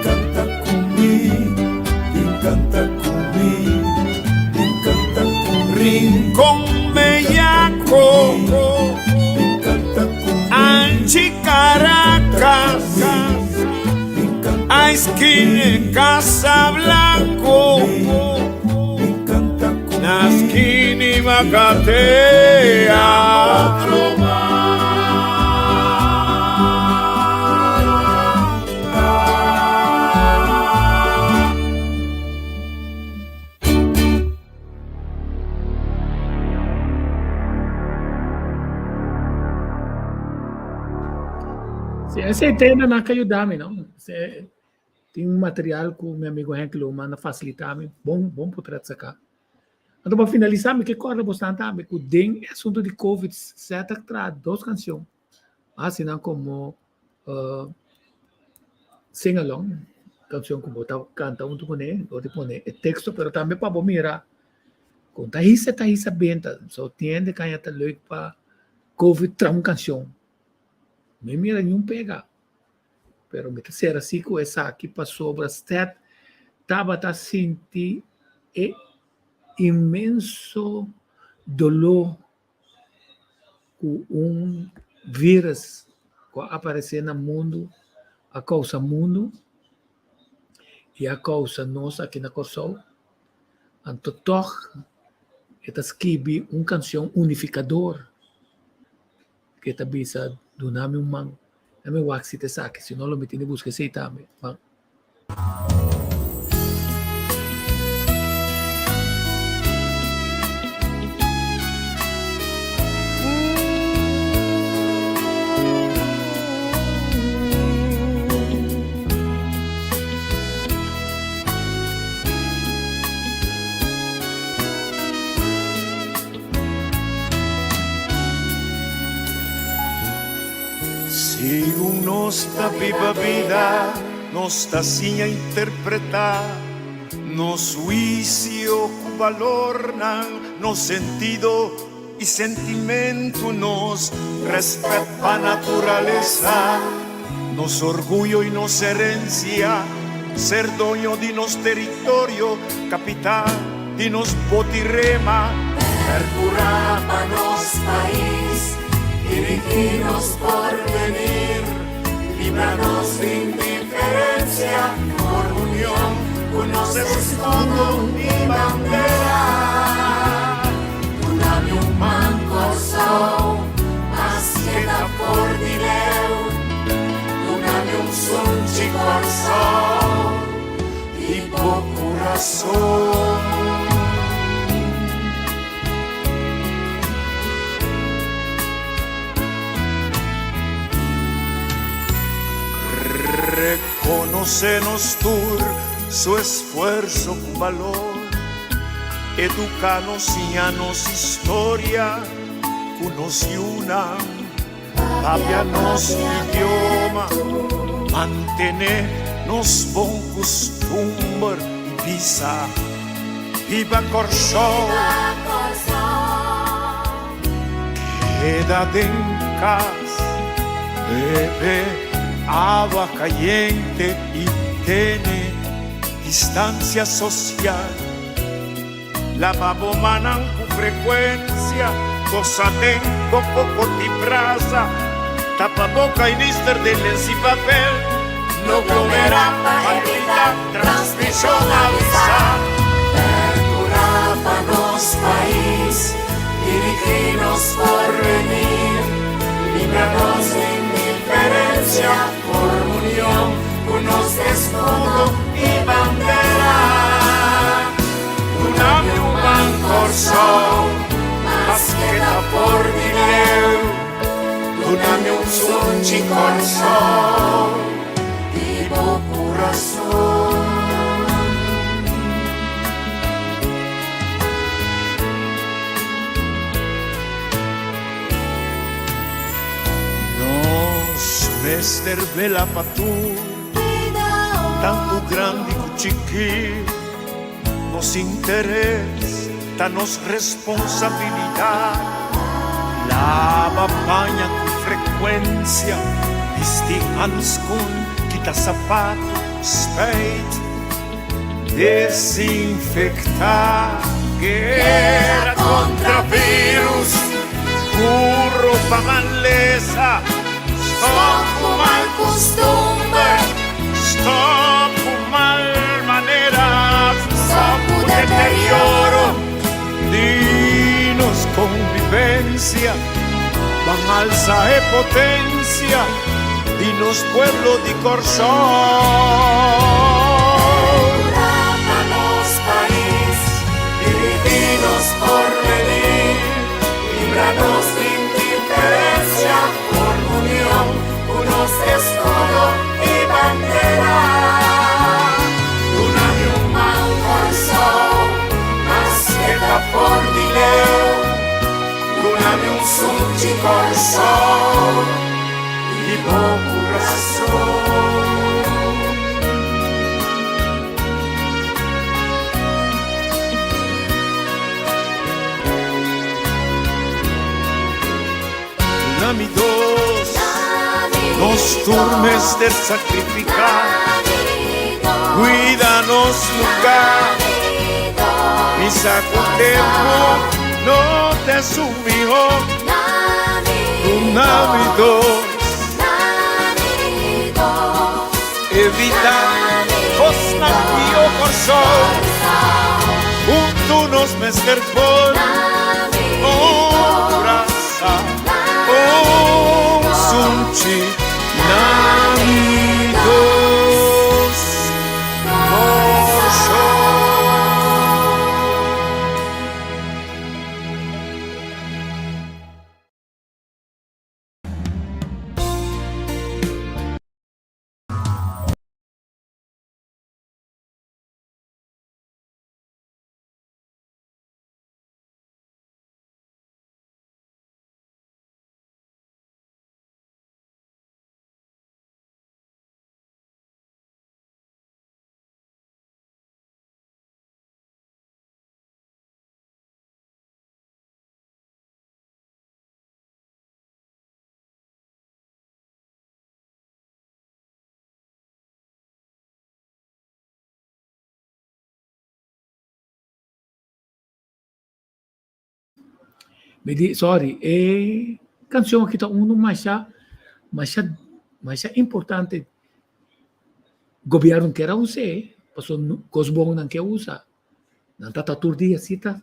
canta cu mi, canta cu mi, canta cu mi. Rincon Bellaco, Anchi Caracas, Esquina Casablanco, Nasquini Macatea. Si, esei tema nan ka yuda mi, no? Se, tin un material ku mi amigo Henk Lohman a fasilitá mi, bon, bon potret saká. Anto pa finalisá mi ke kòrda bosnan tambe ku den e asuntu di Covid Seth a traha dos kanshon, a hasi nan komo uh, sing along, kanshon ku bo ta kanta huntu kuné, dor di pone e teksto, pero tambe pa bo mira kon ta hisa ta hisa benta. So tin hende kaña ta leuk pa Covid traha un kanshon. Mi mira niun pega. Pero mi ta sera si ku esaki pasobra Seth tabata sinti e inmenso doló ku un vírus ku a aparesé na mundu a kousa mundu i a kousa nos aki na Kòrsou. Anto tòg e ta skibi un kanshon unifikador ku e ta bisa, Duna mi un man, dame wak si ta esaki, si no lo mi tin di buska esei tambe. Man. Segun nos ta biba bida, nos ta siña interpretá nos huisio ku balornan, nos sentido i sentimentu, nos rèspèt pa naturalesa, nos orguyo i nos herensia, ser doño di nos teritorio, kapital di nos botirema. Percurá pa nos pais, dirigí nos porvenir, libra nos di indiferencia, forma union cu nos escudo y bandera. Dunami un man Corsou, maske ta for di leu, dunami un sunchi Corsou, di bo curason. Reconoce nos tur su esfuerzo cu balor, educa nos, siña nos historia cu nos yunan, papia nos idioma, mantene nos bon custumber y bisa, Biba Corsou! Keda den kas, bebe awa kayente i tene distansia sosial. Laba bo mannan ku frekuensia, kosa den bo koko di brasa, tapa boka i nister den lens i papel. No glomerá pa evitá transmishon, avisá. Percurá pa nos pais, dirigí nos porvenir, libra nos di indiferencia, forma union cu nos escudo y bandera. Duna mi un man Kòrsou, maske ta for di leu. Duna mi un sunchi Kòrsou, di bo kurason. Nos mester vela pa tur, tantu grandi ku chikí. Nos interes ta nos responsabilidat. Laba paña ku frekuensia, bisti hanskun, kita sapatu, spijt, desinfektá. Guera kontra virus, burro pa malesa, stòp ku mal kustumber, stòp ku mal maneras, stòp ku deterioro di nos konvivensia, ban alsa e potensia di nos pueblo di Kòrsou. Percurá pa nos pais, dirigí nos porvenir, libra nos di indiferencia, forma union cu nos escudo y bandera. Duna mi un man Kòrsou, maske ta for di leu, duna mi un sunchi Kòrsou di bo kurason. Duna mi dos, nos tur mester sacrifica, cuida nos lugar. Mi sa cu tempo no ta esun miho. Duna mi dos, evita cosnan pio Corsou. Huntu nos mester forma un brasa, un sunchi na mi dos Kòrsou. Mi di, sorry, e canción aki ta uno masha, masha, masha importante. Gobierno kier a us'é, pasobra cos bon nan ke usa. Nan ta ta tur dia así ta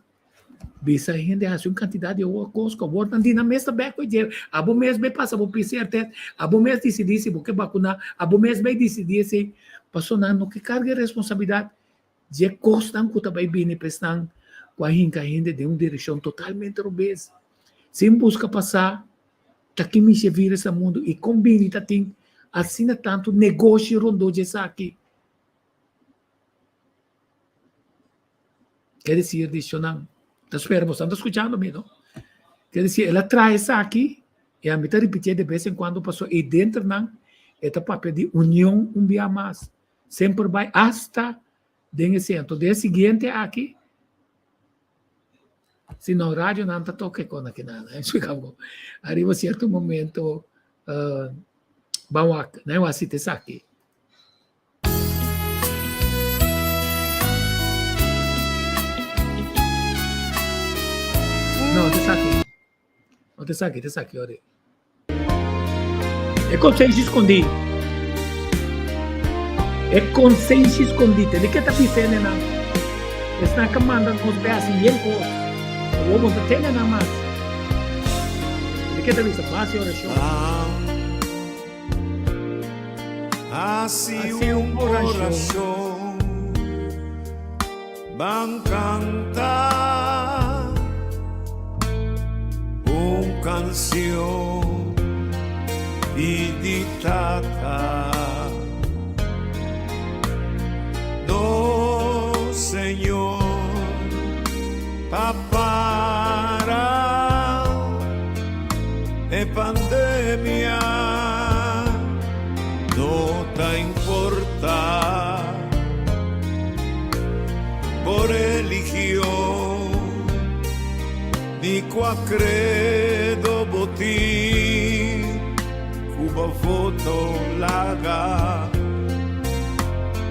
bisa hende hasi un kantidat di kos ku awor nan di nan mes ta bek ku dje. Abo mes bai pasa bo PCR test, abo mes disidí si bo ke bakuná, abo mes bai disidí esei. Pasobra nan no ke karga e responsabilidat dje kosnan ku ta bai bini pa esnan ku a hinka hende den un direkshon totalmente robes. Sin buska pa sa ta ki mishi e virus na mundu i kon bini ta tin asina tantu negoshi rondó dje esaki. Ker desir di shonnan, ta spera boso ta skuchando mi, no? Ker desir el a traha esaki i ami ta ripitié de bes en kuando pasobra ei denter nan e ta papia di union un bia mas. Semper bai asta den e sento. Den e siguiente aki. Si no radio nan ta toca con aki nan. Explicamos. Arriba cierto momento uh, ban wak, nan wak si esaki. No, te esaki. No te esaki, te esaki, ore. E konsenshi skondí. E konsenshi skondí. Tende ke ta bisa hende nan. Esnan ka manda nos bai hasi yen kos. Awor bo no ta tende nan mas. Tende ke ta bisa base orashon. Hasi un orashon. Ban kanta un kansion pidi Tata nos Señor pa para e pandemia no ta importa. Bo religion ni cua credo bo tin cu bo voto laga.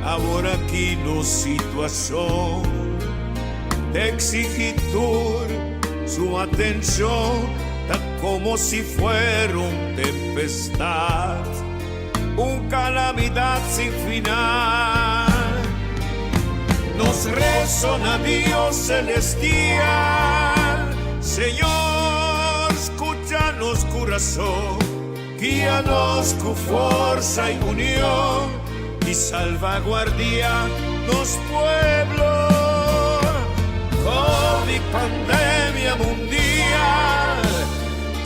Awor aki nos situacion ta exigi tur su atencion, ta como si fuera un tempestad. Un calamidad sin final. Nos rezo na Dios celestial. Señor, scucha nos curazón, guíanos cu forza y unión y salvaguardia nos pueblo. Covid pandemia mundial.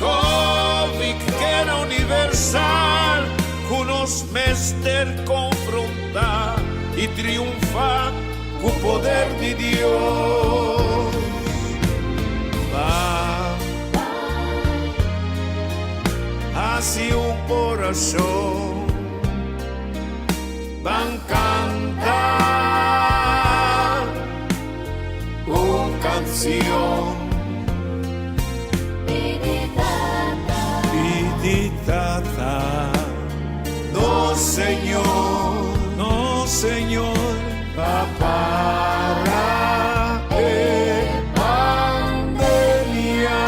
Covid guera universal ku nos mester konfrontá i triunfá ku poder di Dios. Ban hasi un orashon, ban kanta un kansion. Pidi Tata, nos Señor, nos Señor, pa para e pandemia.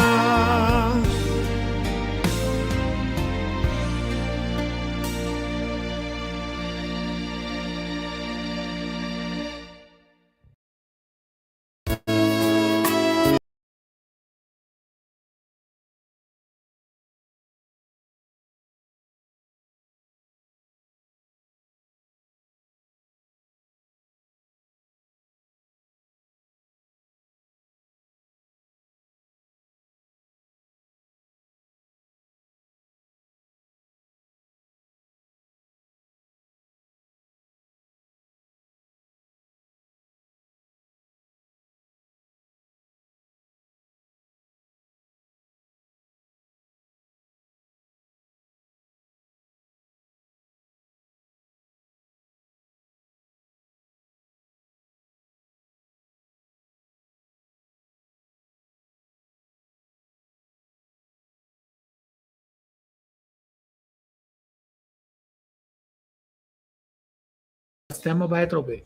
Sistema bai atrobe.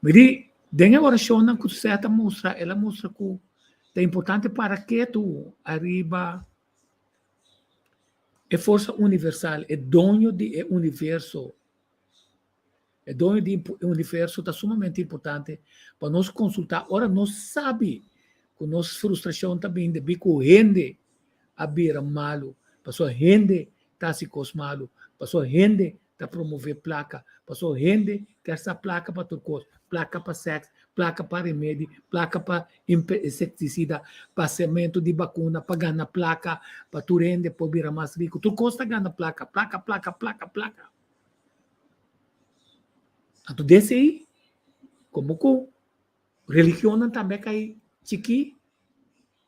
Mi di, den e orashonnan ku Seth a mustra, el a mustra ku ta importante para ketu ariba e forsa universal, e doño di e universo. E doño di e universo ta sumamente importante pa nos konsultá ora nos sabi ku nos frustrashon ta bin debí ku hende a bira malu, pasobra hende ta hasi kos malu, pasobra hende ta promove plaka, pasobra hende kier sa plaka pa tur kos, plaka pa sèks, plaka pa remedi, plaka pa insektisida, pa sementu di bakuna, pa gana plaka, pa tur hende por bira mas riku, tur kos ta gana plaka, plaka, plaka, plaka, plaka. Anto dese ei, komo ku religionnan tambe a kai chikí,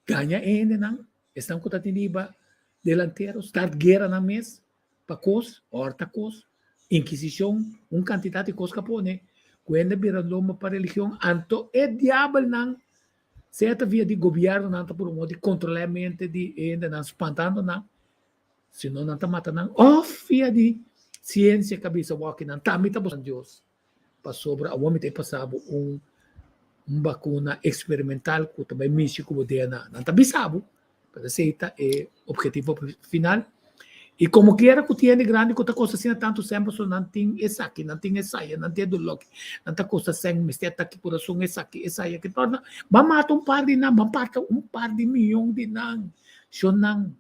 gaña e hendenan, esnan ku ta tene riba delantero, start guera nan mes, pa kos, òrta kos, inkisishon, un kantidat di kos ku a pone ku hende bira lomba pa religion, anto e diabelnan. Sea ta via di gobiernonan ta por un modo di controla e mente di e hendenan spantando nan, si no nan ta mata nan, of via di ciencia cu a bisa wak nan tambe ta busca Dios pasobra awor mi ta pasa bo un un bacuna experimental cu ta bay mishi cu bo DNA. Nan ta bisa bo, pero esey ta e objetivo final. Y como kiera cu tin hende grandi cu ta costa asina tanto cen pasobra nan tin esaki, nan tin esaya, nan tin e doloki, nan ta costa cen, mester atake curason, esaki, esaya, ki torna. Ban mata un par di nan, ban parta un par di miyon di nan. Shon nan,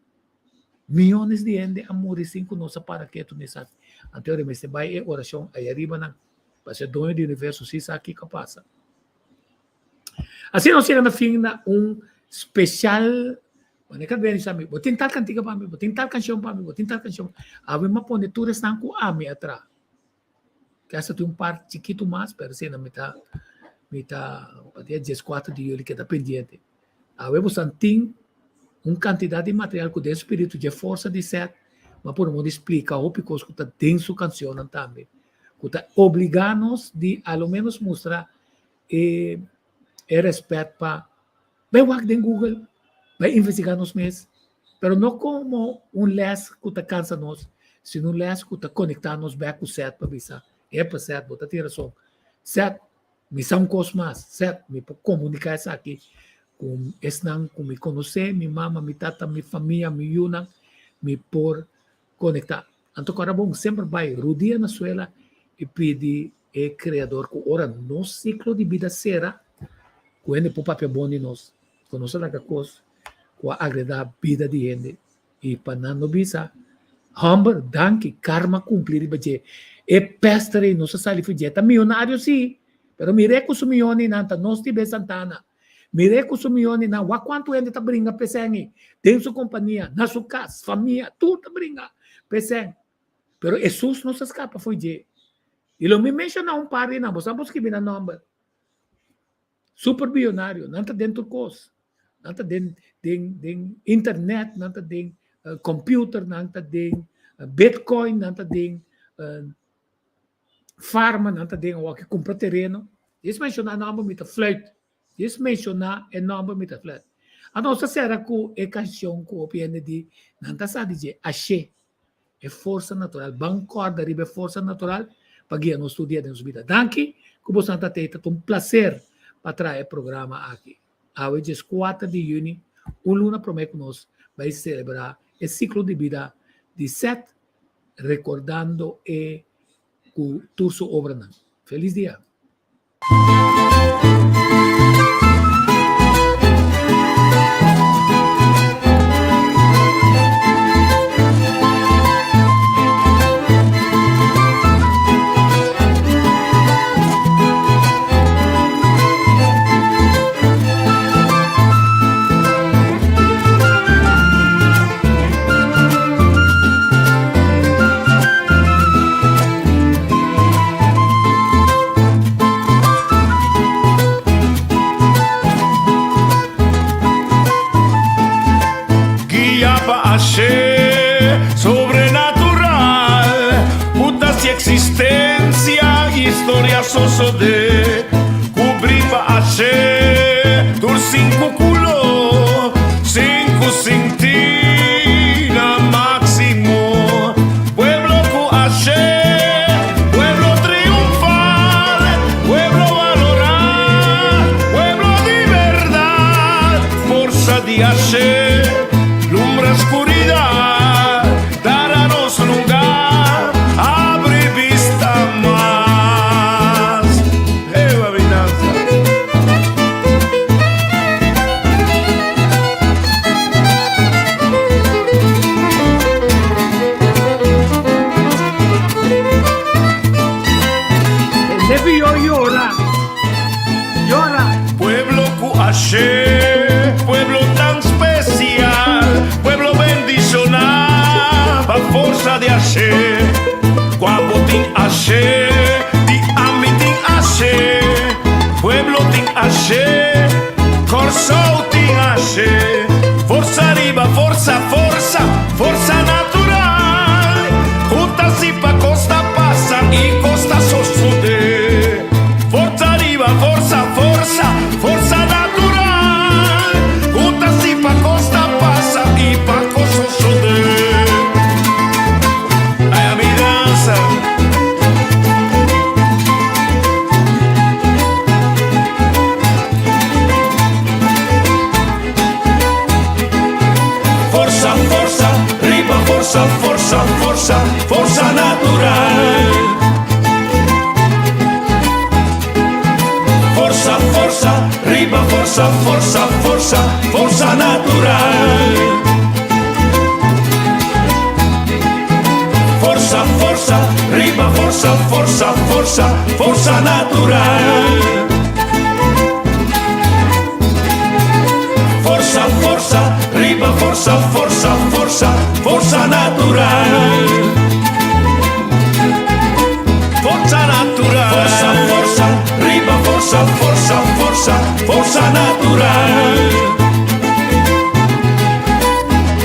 miyones di hende a muri sin cu nos a para ketu na esaki. Anto ora mester bay e oracion aya riba nan, pasobra e doño di universo si sa kico a pasa. Asina nos yega na fin na un special Wanneer ka beni sa mi, bo tin tal kantika pa mi, bo tin tal kanshon pa mi, bo tin tal kanshon. Awe mi a pone tur esnan ku ami a traha. Ke hasta tin un par chikitu mas, pero asina mi ta mi ta pa dia dieskuater di yuli keda pendiente. Awe bosan tin un kantidat di material ku den spiritu dje forsa di Seth mi a pone modo di splika hopi kos ku ta den su kanshonnan tambe, ku ta obligá nos di a lo ménos mustra e e rèspèt pa bai wak den Google, bai investigá nos mes, pero no komo un lès ku ta kansa nos, sino un lès ku ta konektá nos bèk ku Seth pa bisa, Epa Seth, bo ta tin rason. Seth, mi sa un kos mas. Seth, mi por komuniká esaki ku esnan ku mi konosé, mi mama, mi tata, mi famia, mi yunan, mi por konektá. Anto kòrda bon, semper bai rudia na suela i pidi e Kreador ku ora nos siklo di bida sera, ku hende por papia bon di nos, ku nos a laga kos ku a agradá bida di hende i pa nan no bisa, Hòmber, danki, karma kumpli riba dje. E pèster ei nos a sali for dje. Ta mionario sí, pero mir'é ku su mionnan ta nos di be Santana. Mir'é ku su mionnan, wak kuantu hende ta bringa p'esei ei, den su kompania, na su kas, famia, tur ta bringa p'esei. Pero Hesus no sa skapa fo'i dje. I lo mi menshoná un par di nan, bo sa por skibi nan nòmber. Super bionario, nan ta den tur kos. Nan ta den den den internet, nan ta den computer, nan ta den bitcoin, nan ta den farma, nan ta den awor kumpra tereno. Djis menshoná nòmber mi ta fluit. Djis menshoná e nòmber mi ta fluit. Anto nos ta sera ku e kanshon ku hopi hende di nan ta sa di dje, Ashé. E forsa natural. Ban kòrda riba e forsa natural pa guia nos tur dia den nos bida. Danki ku boso ta tei. Ta un plaser pa traha e programa aki. Awe dieskuater di yüni, un luna promé ku nos bai selebrá e siklo di bida di Seth, rekordando e ku tur su obranan. Felis dia! Guia pa ashe sobrenatural Ku ta si existencia historia sosode Kubri pa ashe tur sinku kulo Sinku sinti na maximo Pueblo ku ashe pueblo triunfal Pueblo valorá pueblo di berdad Forsa di ashe lumbra skuridat Dara nos lugar, abri bista mas. Ewa binansa. Nefi yo yora, yora. Pueblo ku ashe, pueblo tan spesial, pueblo bendishoná pa forsa di ashe. Kua bo tin ashe, di ami tin ashe, pueblo tin ashe, Kòrsou tin ashe. Forsa riba forsa, forsa, forsa natural, ku ta si pa kos ta pasa i kos ta sosodé. Forsa riba forsa, forsa, forsa natural. forsa, forsa natural. Forsa, forsa, riba forsa, forsa, forsa, forsa natural. Forsa, forsa, riba forsa, forsa, forsa, forsa natural. Forsa, forsa, riba forsa, forsa, forsa, forsa natural. Forsa natural. Forsa, forsa, riba forsa, forsa, forsa, forsa natural.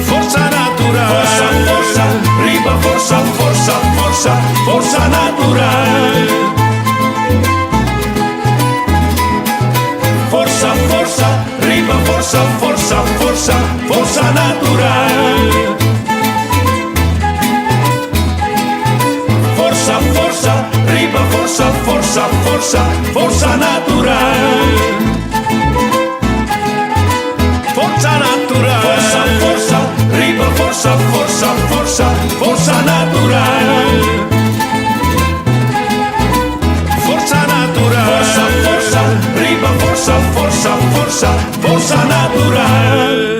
Forsa natural. Forsa, forsa, riba forsa, forsa, forsa, forsa natural. Forsa, forsa, riba forsa, forsa, forsa, forsa natural. Forsa, forsa, riba forsa, forsa, forsa, forsa natural. Forsa natural. Forsa, forsa, riba forsa, forsa, forsa, forsa natural. Forsa natural. Forsa, forsa, riba forsa, forsa, forsa, forsa natural.